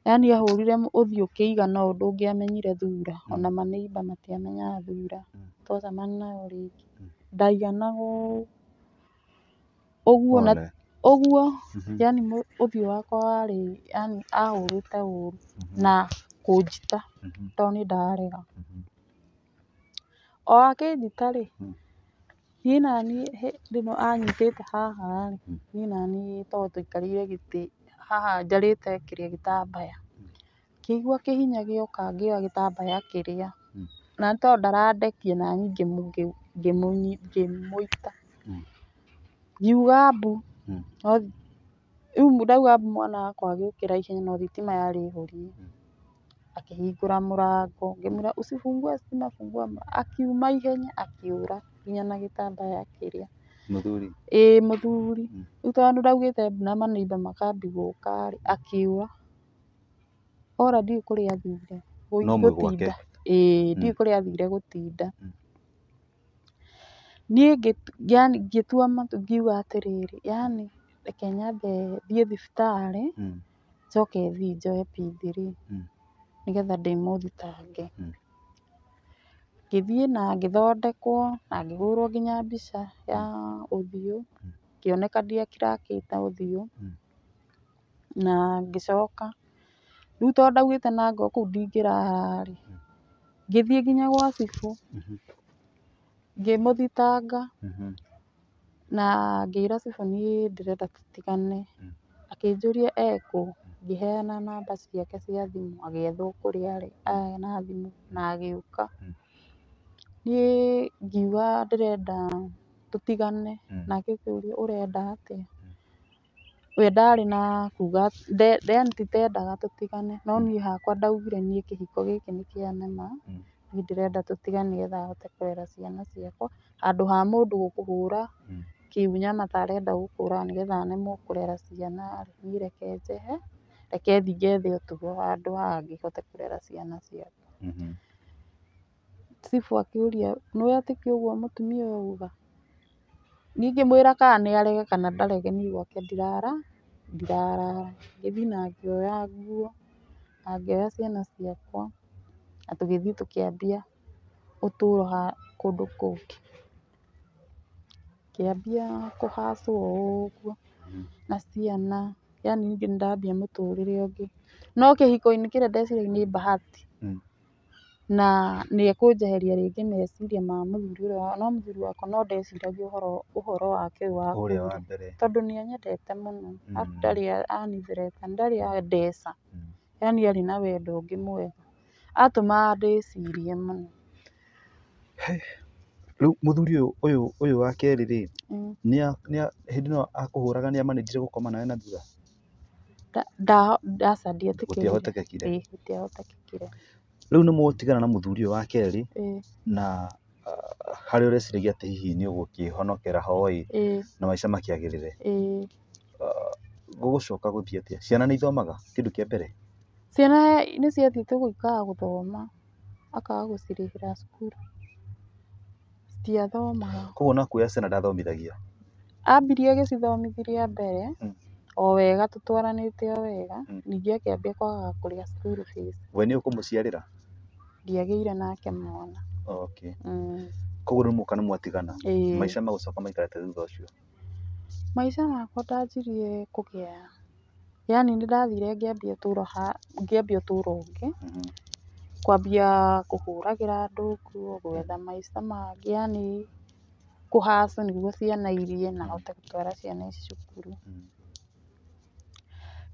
Yani ahũrire ũthiũ ũkĩigana ũũ ndũngĩamenyire thura. Ona maneiba matiamenyaga thura. Twacemania nao rĩngĩ. Ndaiganaga ũũ. Ũguo na ũguo, yani ũthiũ wakwa warĩ, yani ahũrĩte ũru na kũnjita tondũ nĩ ndarega. O akĩnjita rĩ, niĩ naniĩ hĩndĩ ĩno anyitĩte haha rĩ, niĩ naniĩ tondũ twaikarĩire gĩtĩ haha njarĩte kĩrĩa gĩtambaya, ngĩigua kĩhinya gĩoka ngĩoya gĩtambaya kĩrĩa, na nĩ tondũ ndarandekia naniĩ ngĩmũita. Ngiuga mbu, no rĩu ndauga mbu mwana wakwa agĩũkĩra ihenya no thitima yarĩ horie. Akĩhingũra mũrango, ngĩmwĩra usifungue stima fungua mlango, akiuma ihenya akĩũra nginya na gĩtambaya kĩrĩa. Mũthuri? Ĩĩ mũthuri. Rĩu tondũ ndaugĩte mbu na maneighbour makambia gũka rĩ, akĩũra. Ora ndiũĩ kũrĩa athire No mwĩ gwake? gũtinda. Ĩĩ ndiũĩ kũrĩa athire gũtinda. Niĩ yani ngĩtua matua ngiuga atĩrĩrĩ, yani reke nyambe thiĩ thibitarĩ, njoke thiĩ njoe P3 nĩgetha ndĩmũthitange. Ngĩthiĩ na ngĩthondekwo na ngĩhũrwo nginya mbica ya ũthiũ, ngĩoneka ndiakirakĩte ũthiũ, na ngĩcoka rĩu tondũ ndaugĩte na ngoro kũu ndingĩrara rĩ, ngĩthiĩ nginya gwa cibũ, ngĩmũthitanga na ngĩra cibũ niĩ ndĩrenda tũtigane. Akĩnjũria ekũ, ngĩheana namba ciake cia thimũ, agĩethwo kũrĩa arĩ na thimũ na agĩũka. Niĩ ngiuga ndĩrenda tũtigane, nake akĩũria ũrenda atĩa? We ndarĩ na kuga yani ti ta endaga tũtigane, no niĩ hakwa ndaugire niĩ kĩhiko gĩkĩ nĩ kĩanema, niĩ ndĩrenda tũtigane nĩgetha hote kũrera ciana ciakwa, handũ ha mũndũ gũkũhũra kĩunyama ta arenda gũkũraga nĩgetha nemwo kũrera ciana rĩ, niĩ reke njehe, reke thiĩ ngethe ũtũro handũ hangĩ hote kũrera ciana ciakwa. Cibũ akĩũria nĩwetĩkia ũguo mũtumia ũyũ auga? Niĩ ngĩmwĩra kana nĩ arege kana ndarege niĩ gwake ndirara ndirarara. Ngĩthiĩ na ngĩoya nguo na ngĩoya ciana ciakwa na tũgĩthiĩ tũkĩambia ũtũro kũndũ kũngĩ. Ngĩambia kũ hustle o ũguo na ciana, yani niĩ nĩndambia mũtũrĩre ũngĩ. No kĩhiko-inĩ kĩrĩa ndeciragia nĩ bahati na nĩ ekũnjeheria rĩngĩ meciria ma mũthuri ũrĩa, no mũthuri wakwa no ndeciragia ũhoro wake ũyũ wa Ũrĩa wa kerĩ mbere. tondũ nĩ anyendete mũno, arabu ndarĩ anithreta, ndarĩ andeca, yani arĩ na wendo ũngĩ mwega, atũmaga ndĩcirie mũno. Rĩu mũthuri ũyũ wa kerĩ rĩ, hĩndĩ ĩno akũhũraga nĩ amanĩnjire gũkoma nawe na thutha? Aca ndietĩkĩrire. Gũtiahotekekire? Ĩĩ gũtiahotekekire. Rĩu nĩ mũgũtigana na mũthuri ũyũ wa kerĩ na harĩa ũreciragia atĩ hihi nĩ ũgũkĩhonokera ho ĩ, na maica makĩagĩrĩre. Gũgũcoka gũthiĩ atĩa? Ciana nĩ ithomaga kĩndũ kĩa mbere? Ciana nĩ ciathiĩte gũikaga gũthoma, akaga gũcirĩhĩra cukuru, citiathomaga. Koguo ona kuoya ciana ndathomithagia? Ambirie agĩcithomithia rĩa mbere o wega tũtwaranĩte o wega, ningĩ akĩambia kwagaga kũrĩha school fees. We nĩ ũkũmũciarĩra? Ndiagĩire nake mwana. Okay. Koguo rĩu mũka nĩ mwatigana? Maica magũcoka maikara atĩa thutha ũcio? Maica makwa ndanjirie kũgĩa, yani nĩ ndathire ngĩambia ũtũro ngĩambia ũtũro ũngĩ, kwambia kũhũragĩra andũ nguo, gwetha maica mangĩ, yani kũ hustle nĩguo ciana irie na hote gũtwara ciana ici cukuru.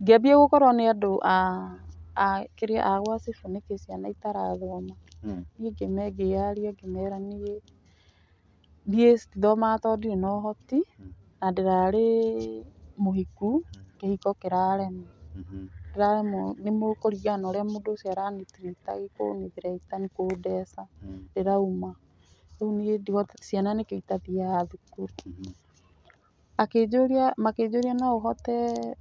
Ngĩambia gũkorwo nĩ andũ a kĩrĩa a gwa cibũ nĩkĩ ciana itarathoma. Niĩ ngĩyaria ngĩmera niĩ citithomaga tondũ ndirĩ na ũhoti na ndĩrarĩ mũhiku, kĩhiko kĩrarema. Ndĩraremwo nĩ kũringana na ũrĩa mũndũ ũcio aranĩ treat kũnĩ threaten kũndeca ndĩrauma. Rĩu niĩ ciana nĩkĩo itathiaga thukuru. Akĩnjũria makĩnjũria no ũhote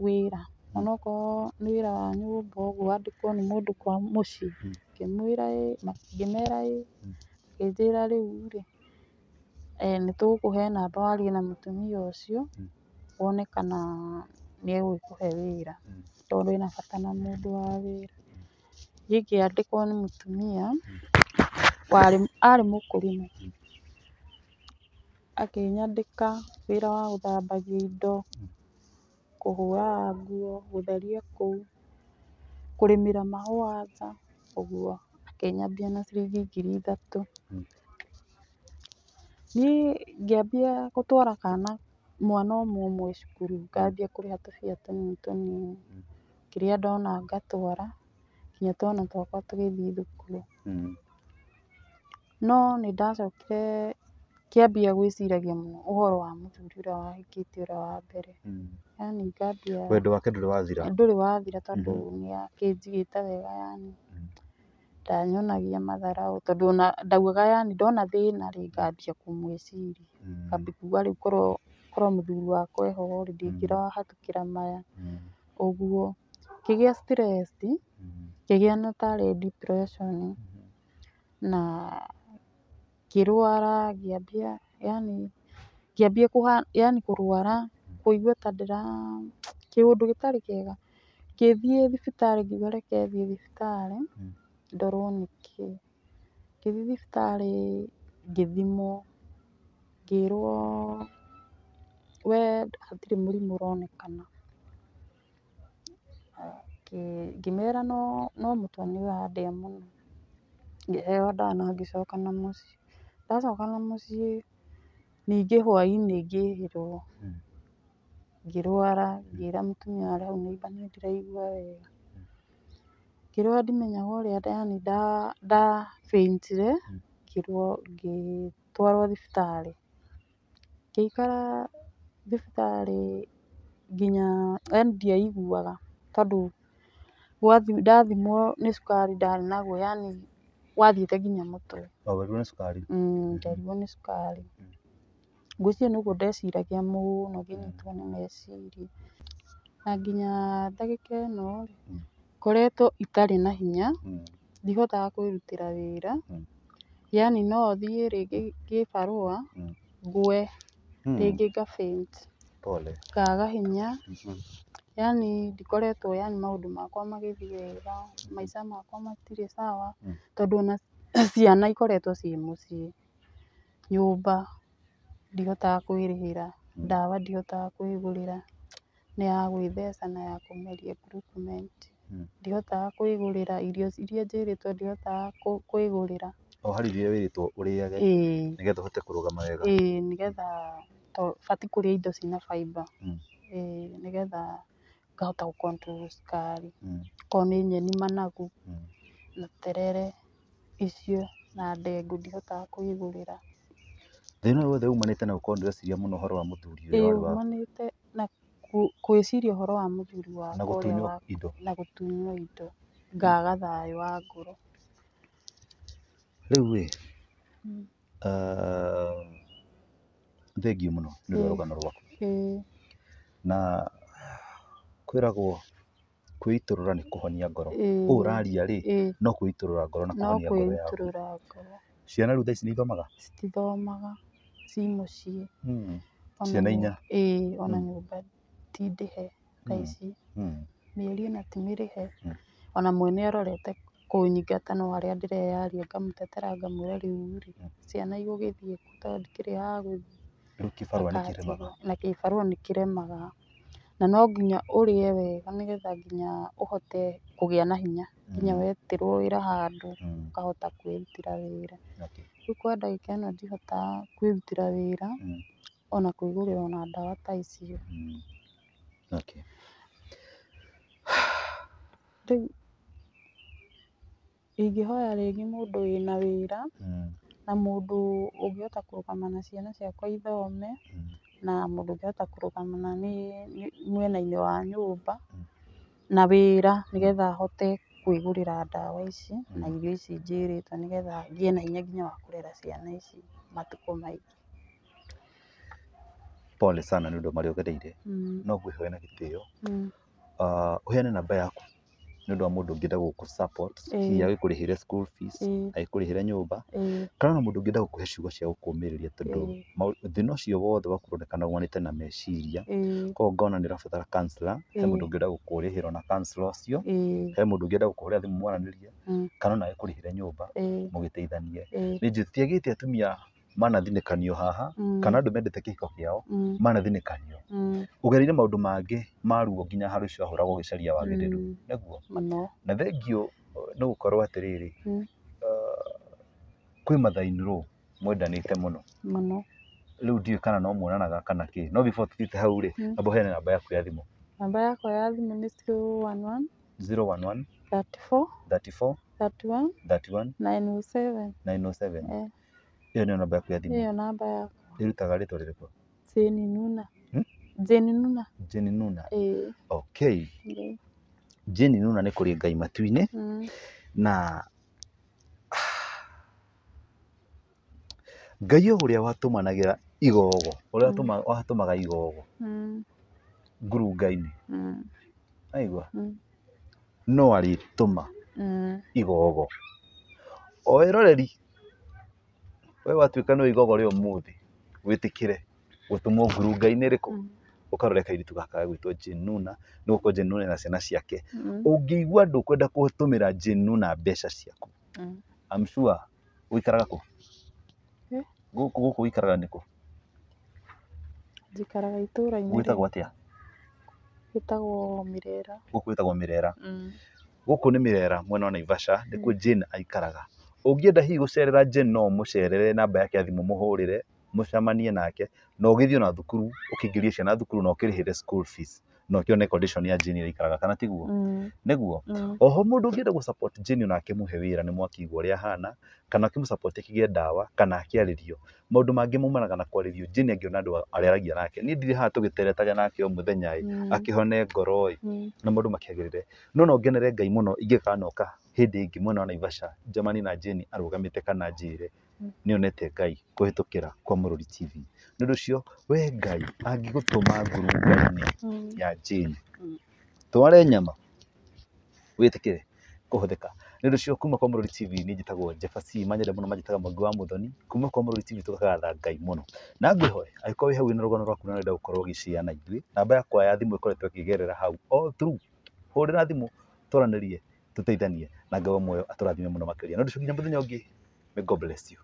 wĩra onokorwo nĩ wĩra wa nyũmba ũguo wandĩkwo nĩ mũndũ kwa mũciĩ. Ngĩmwĩra ĩĩ, ngĩmera ĩĩ, makĩnjĩra rĩu rĩ, nĩ tũgũkũhe namba warie na mũtumia ũcio wone kana nĩ egũgĩkũhe wĩra tondũ ena bata na mũndũ wa wĩra. Niĩ ngĩandĩkwo nĩ mũtumia warĩ arĩ mũkũrinũ, akĩnyandĩka wĩra wa gũthambagia indo, kũhũraga nguo, gũtheria kũu, kũrĩmĩra mahũa nja, ũguo. Akĩnyambia na ciringi 3,000. Niĩ ngĩambia gũtwara kana mwana ũmwe ũmwe cukuru, ngambia kũrĩha tũbia tũnini tũnini, kĩrĩa ndona ngatwara, nginya twana twakwa tũgĩthiĩ thukuru. No nĩ ndacokire ngĩambia gwĩciragia mũno ũhoro wa mũthuri ũrĩa wahikĩtie ũrĩa wa mbere. Yani ngambia Wendo wake ndũrĩ wathira. Ndũrĩ wathira tondũ nĩ akĩnjigĩte wega yani ndanyonagia matharaũ tondũ ona ndaugaga yani ndona thĩna rĩ ngambia kũmwĩciria ngambia kuga rĩu korwo mũthuri wakwa eho rĩ ndingĩrahatũkĩra maya ũguo. Ngĩgĩa stress, ngĩgĩa na tarĩ depression na ngĩrwara ngĩambia yani ngĩambia yani kũrwara kũigua ta ndĩra kĩũndũ gĩtarĩ kĩega. Ngĩthiĩ thibitarĩ ngiuga reke thiĩ thibitarĩ ndorwo nĩkĩĩ. Ngĩthiĩ thibitarĩ ngĩthimwo ngĩrwo we hatirĩ mũrimũ ũronekana. Ngĩmera no mũtwe nĩ ũrandĩa mũno. Ngĩheo ndawa na ngĩcoka na mũciĩ. Ndacoka na mũciĩ ningĩ hwainĩ ngĩhĩrwo, ngĩrwara ngĩra mũtumia harĩa hau neighbour niĩ ndiraigua wega. Ngĩrwara ndimenyaga ũrĩa yani nda faint ire ngĩtwarwo thibitarĩ. Ngĩikara thibitarĩ nginya yani ndiaiguaga tondũ ndathimwo nĩ cukari ndarĩ naguo yani wathiĩte nginya mũtwe. O werirwo nĩ cukari? Nderirwo nĩ cukari. Ngwĩciria nĩ ũguo ndeciragia mũno ngĩnyitwo nĩ meciria. Na nginya ndagĩka ĩno rĩ, ngoretwo itarĩ na hinya, ndihotaga kwĩrutĩra wĩra, yani no thiĩ rĩngĩ kĩbarũa ngwe, rĩngĩ nga faint, Pole. ngaga hinya, yani ndikoretwo yani maũndũ makwa magĩthiĩ wega, maica makwa matirĩ sawa, tondũ ona ciana ikoretwo ciĩ mũciĩ, nyũmba ndihotaga kwĩrĩhĩra, ndawa ndihotaga kwĩgũrĩra, nĩ ya gwĩtheca na ya kũmeria glucomet, ndihotaga kwĩgũrĩra irio iria njĩrĩtwo ndihotaga kwĩgũrĩra. O harĩ irio wĩrĩtwo ũrĩage nĩgetha ũhote kũrũgama wega. Ĩĩ nĩgetha batiĩ kũrĩa indo ciĩna fibre, ĩĩ nĩgetha ngahota gũ control cukari. Okorwo nĩ nyeni managu na terere icio na ndengũ ndihotaga kwĩgũrĩra. Thĩna ũyũ wothe umanĩte na gũkorwo ndĩreciria mũno ũhoro wa mũthuri ũrĩa Ĩĩ warĩ waku. umanĩte na gwĩciria ũhoro wa mũthuri Na wakwa ũrĩa gũtunywo wa indo. Na gũtunywo indo ngaga thayũ wa ngoro. Rĩu ĩ, thengiũ mũno nĩ ũndũ wa rũgano rwaku. Na kwĩragwo kwĩitũrũra nĩ kũhonia ngoro. Ũũ ũraria rĩ, no kwĩitũrũra ngoro na No kũhonia ngoro yaku. kwĩitũrũra ngoro. Ciana rĩu thaa ici nĩ ithomaga? Citithomaga, ci mũciĩ. Ciana inya? Ĩĩ, ona nyũmba ti ndĩhe thaa ici. Mĩeri ĩna ti mĩrĩhe. Ona mwene arorete kũnyingata no harĩa ndĩreyaria ngamũtetera ngamwĩra rĩu rĩ, ciana igũgĩthiĩ kũ tondũ ndikĩrĩ ha gũthiĩ. Rĩu kĩbarũa nĩ kĩremaga? Na kĩbarũa nĩ kĩremaga. Na no nginya ũrĩe wega nĩgetha nginya ũhote kũgĩa na hinya nginya wetĩrwo wĩra handũ ũkahota kwĩrutĩra wĩra. Rĩu kwa ndagĩka ĩno ndihotaga kwĩrutĩra wĩra ona kwĩgũrĩra ona ndawa ta icio. Rĩu ingĩhoya rĩngĩ mũndũ wĩna wĩra na mũndũ ũngĩhota kũrũgama na ciana ciakwa ithome na mũndũ ũngĩhota kũrũgama na niĩ mwena-inĩ wa nyũmba na wĩra nĩgetha hote kwĩgũrĩra ndawa ici na irio ici njĩrĩtwo nĩgetha ngĩe na hinya nginya wa kũrera ciana ici matukũ maingĩ. Pole sana nĩ ũndũ wa marĩa ũgereire, no ngwĩhoya na gĩtĩo ũheane namba yaku nĩ ũndũ wa mũndũ ũngĩenda gũkũ support, hihi agĩkũrĩhĩre school fees, agĩkũrĩhĩre nyũmba, kana ona mũndũ ũngĩenda gũkũhe ciugo cia gũkũmĩrĩria tondũ thĩna ũcio wothe waku ũronekana umanĩte na meciria, koguo ngona nĩ ũrabatara counselor, he mũndũ ũngĩenda gũkũrĩhĩra ona counselor ũcio, he mũndũ ũngĩenda gũkũhũrĩra thimũ mwaranĩrie, kana ona agĩkũrĩhĩre nyũmba mũgĩteithanie. Nĩ njũĩ tũtiagĩte atumia manathinĩkanio haha, kana andũ mendete kĩhiko kĩao manathinĩkanio. Ũgereire maũndũ mangĩ ma ruo nginya harĩ ũcio wahũragwo ũgĩcaria wagĩrĩru, nĩguo? Mũno. Na thengiũ nĩ gũkorwo atĩrĩrĩ, kwĩ mother in law Mwendanĩte mũno. Mũno. Rĩu ndiũĩ kana no muonanaga kana kĩ. No before tũthiĩte hau rĩ, amba ũheane namba yaku ya thimũ. Namba yakwa ya thimũ nĩ 011 011 34 34 31 31 907. 907. Eh, Ĩyo nĩyo namba yaku ya thimũ. Ĩyo namba yakwa. Ĩrutaga rĩtwa rĩrĩkũ? Jane Nuna. Hmm? Jane Nuna. Jane Nuna. Ĩĩ. Okay. Ĩĩ. Jane Nuna nĩ kũrĩ Ngai matu-inĩ na Ngai o ũrĩa watũmanagĩra igogo, ũrĩa watũmaga igogo ngurunga-inĩ, aigua, no arĩtũma igogo. O ĩroreri, we watuĩka nĩwe igogo rĩa ũmũthĩ, wĩtĩkĩre gũtũmwo ngurunga-inĩ ĩrĩkũ? Ũkarore kairĩtu gaka gagwĩtwo Jane Nuna, nĩ gũkorwo Jane Nuna ena ciana ciake. Ũngĩigua ndũkwenda gũtũmĩra Jane Nuna mbeca ciaku, I'm sure ũikaraga kũ? Eh? Gũkũ gũkũ ũikaraga nĩkũ? Njikaraga itũũra-inĩ Gwĩtagwo atĩa? Gwĩtagwo Mirera. Gũkũ gwĩtagwo Mirera. Gũkũ nĩ Mirera mwena wa Naivasha nĩkuo Jane aikaraga. Ũngĩenda hihi gũcerera Jane no ũmũcerere, namba yake ya thimũ mũhũrĩre, mũcemanie nake, na ũgĩthiĩ ona thukuru, ũkĩingĩrie ciana thukuru na ũkĩrĩhĩre school fees, na ũkĩone condition ya Jane ĩrĩa aikaraga, kana tiguo? Nĩguo. Oho mũndũ ũngĩenda gũ support Jane ona akĩmũhe wĩra nĩ mwakĩigua ũrĩa ahana, kana akĩmũ support akĩgĩe ndawa, kana akĩarĩrio. Maũndũ mangĩ maumanaga na kwarĩrio. Jane angĩona andũ arĩa aragia nake. Niĩ ndirĩ haha tũgĩteretaga nake o mũthenya ĩ, akĩhone ngoro ĩ, na maũndũ makĩagĩrĩre. No no ngenere Ngai mũno ingĩkanoka hĩndĩ ĩngĩ mwena wa Naivasha, njemanie na Jane arũgamĩte kana anjĩre nĩonete Ngai kũhĩtũkĩra kwa Mũrori TV. Nĩ ũndũ ũcio we Ngai angĩgũtũma ngurunga-inĩ ya Jane, tware nyama wĩtĩkĩre kũhũthĩka. Nĩ ũndũ ũcio kuma kwa Mũrori TV niĩ njĩtagwo Jefferson Manyenda mũno manjĩtaga Mwangi wa Mũthoni. Kuma kwa Mũrori TV tũkagatha Ngai mũno. Na ngwĩhoe angĩkorwo wĩ hau wĩna rũgano rwaku na ũrenda gũkorwo ũgĩshare na ithuĩ, namba yakwa ya thimũ ĩkoretwo ĩkĩgerera hau all through. Hũrĩra thimũ twaranĩrie tũteithanie na Ngai wa muoyo atũrathime mũno makĩria. Nĩ ũndũ ũcio nginya mũthenya ũngĩ, may God bless you.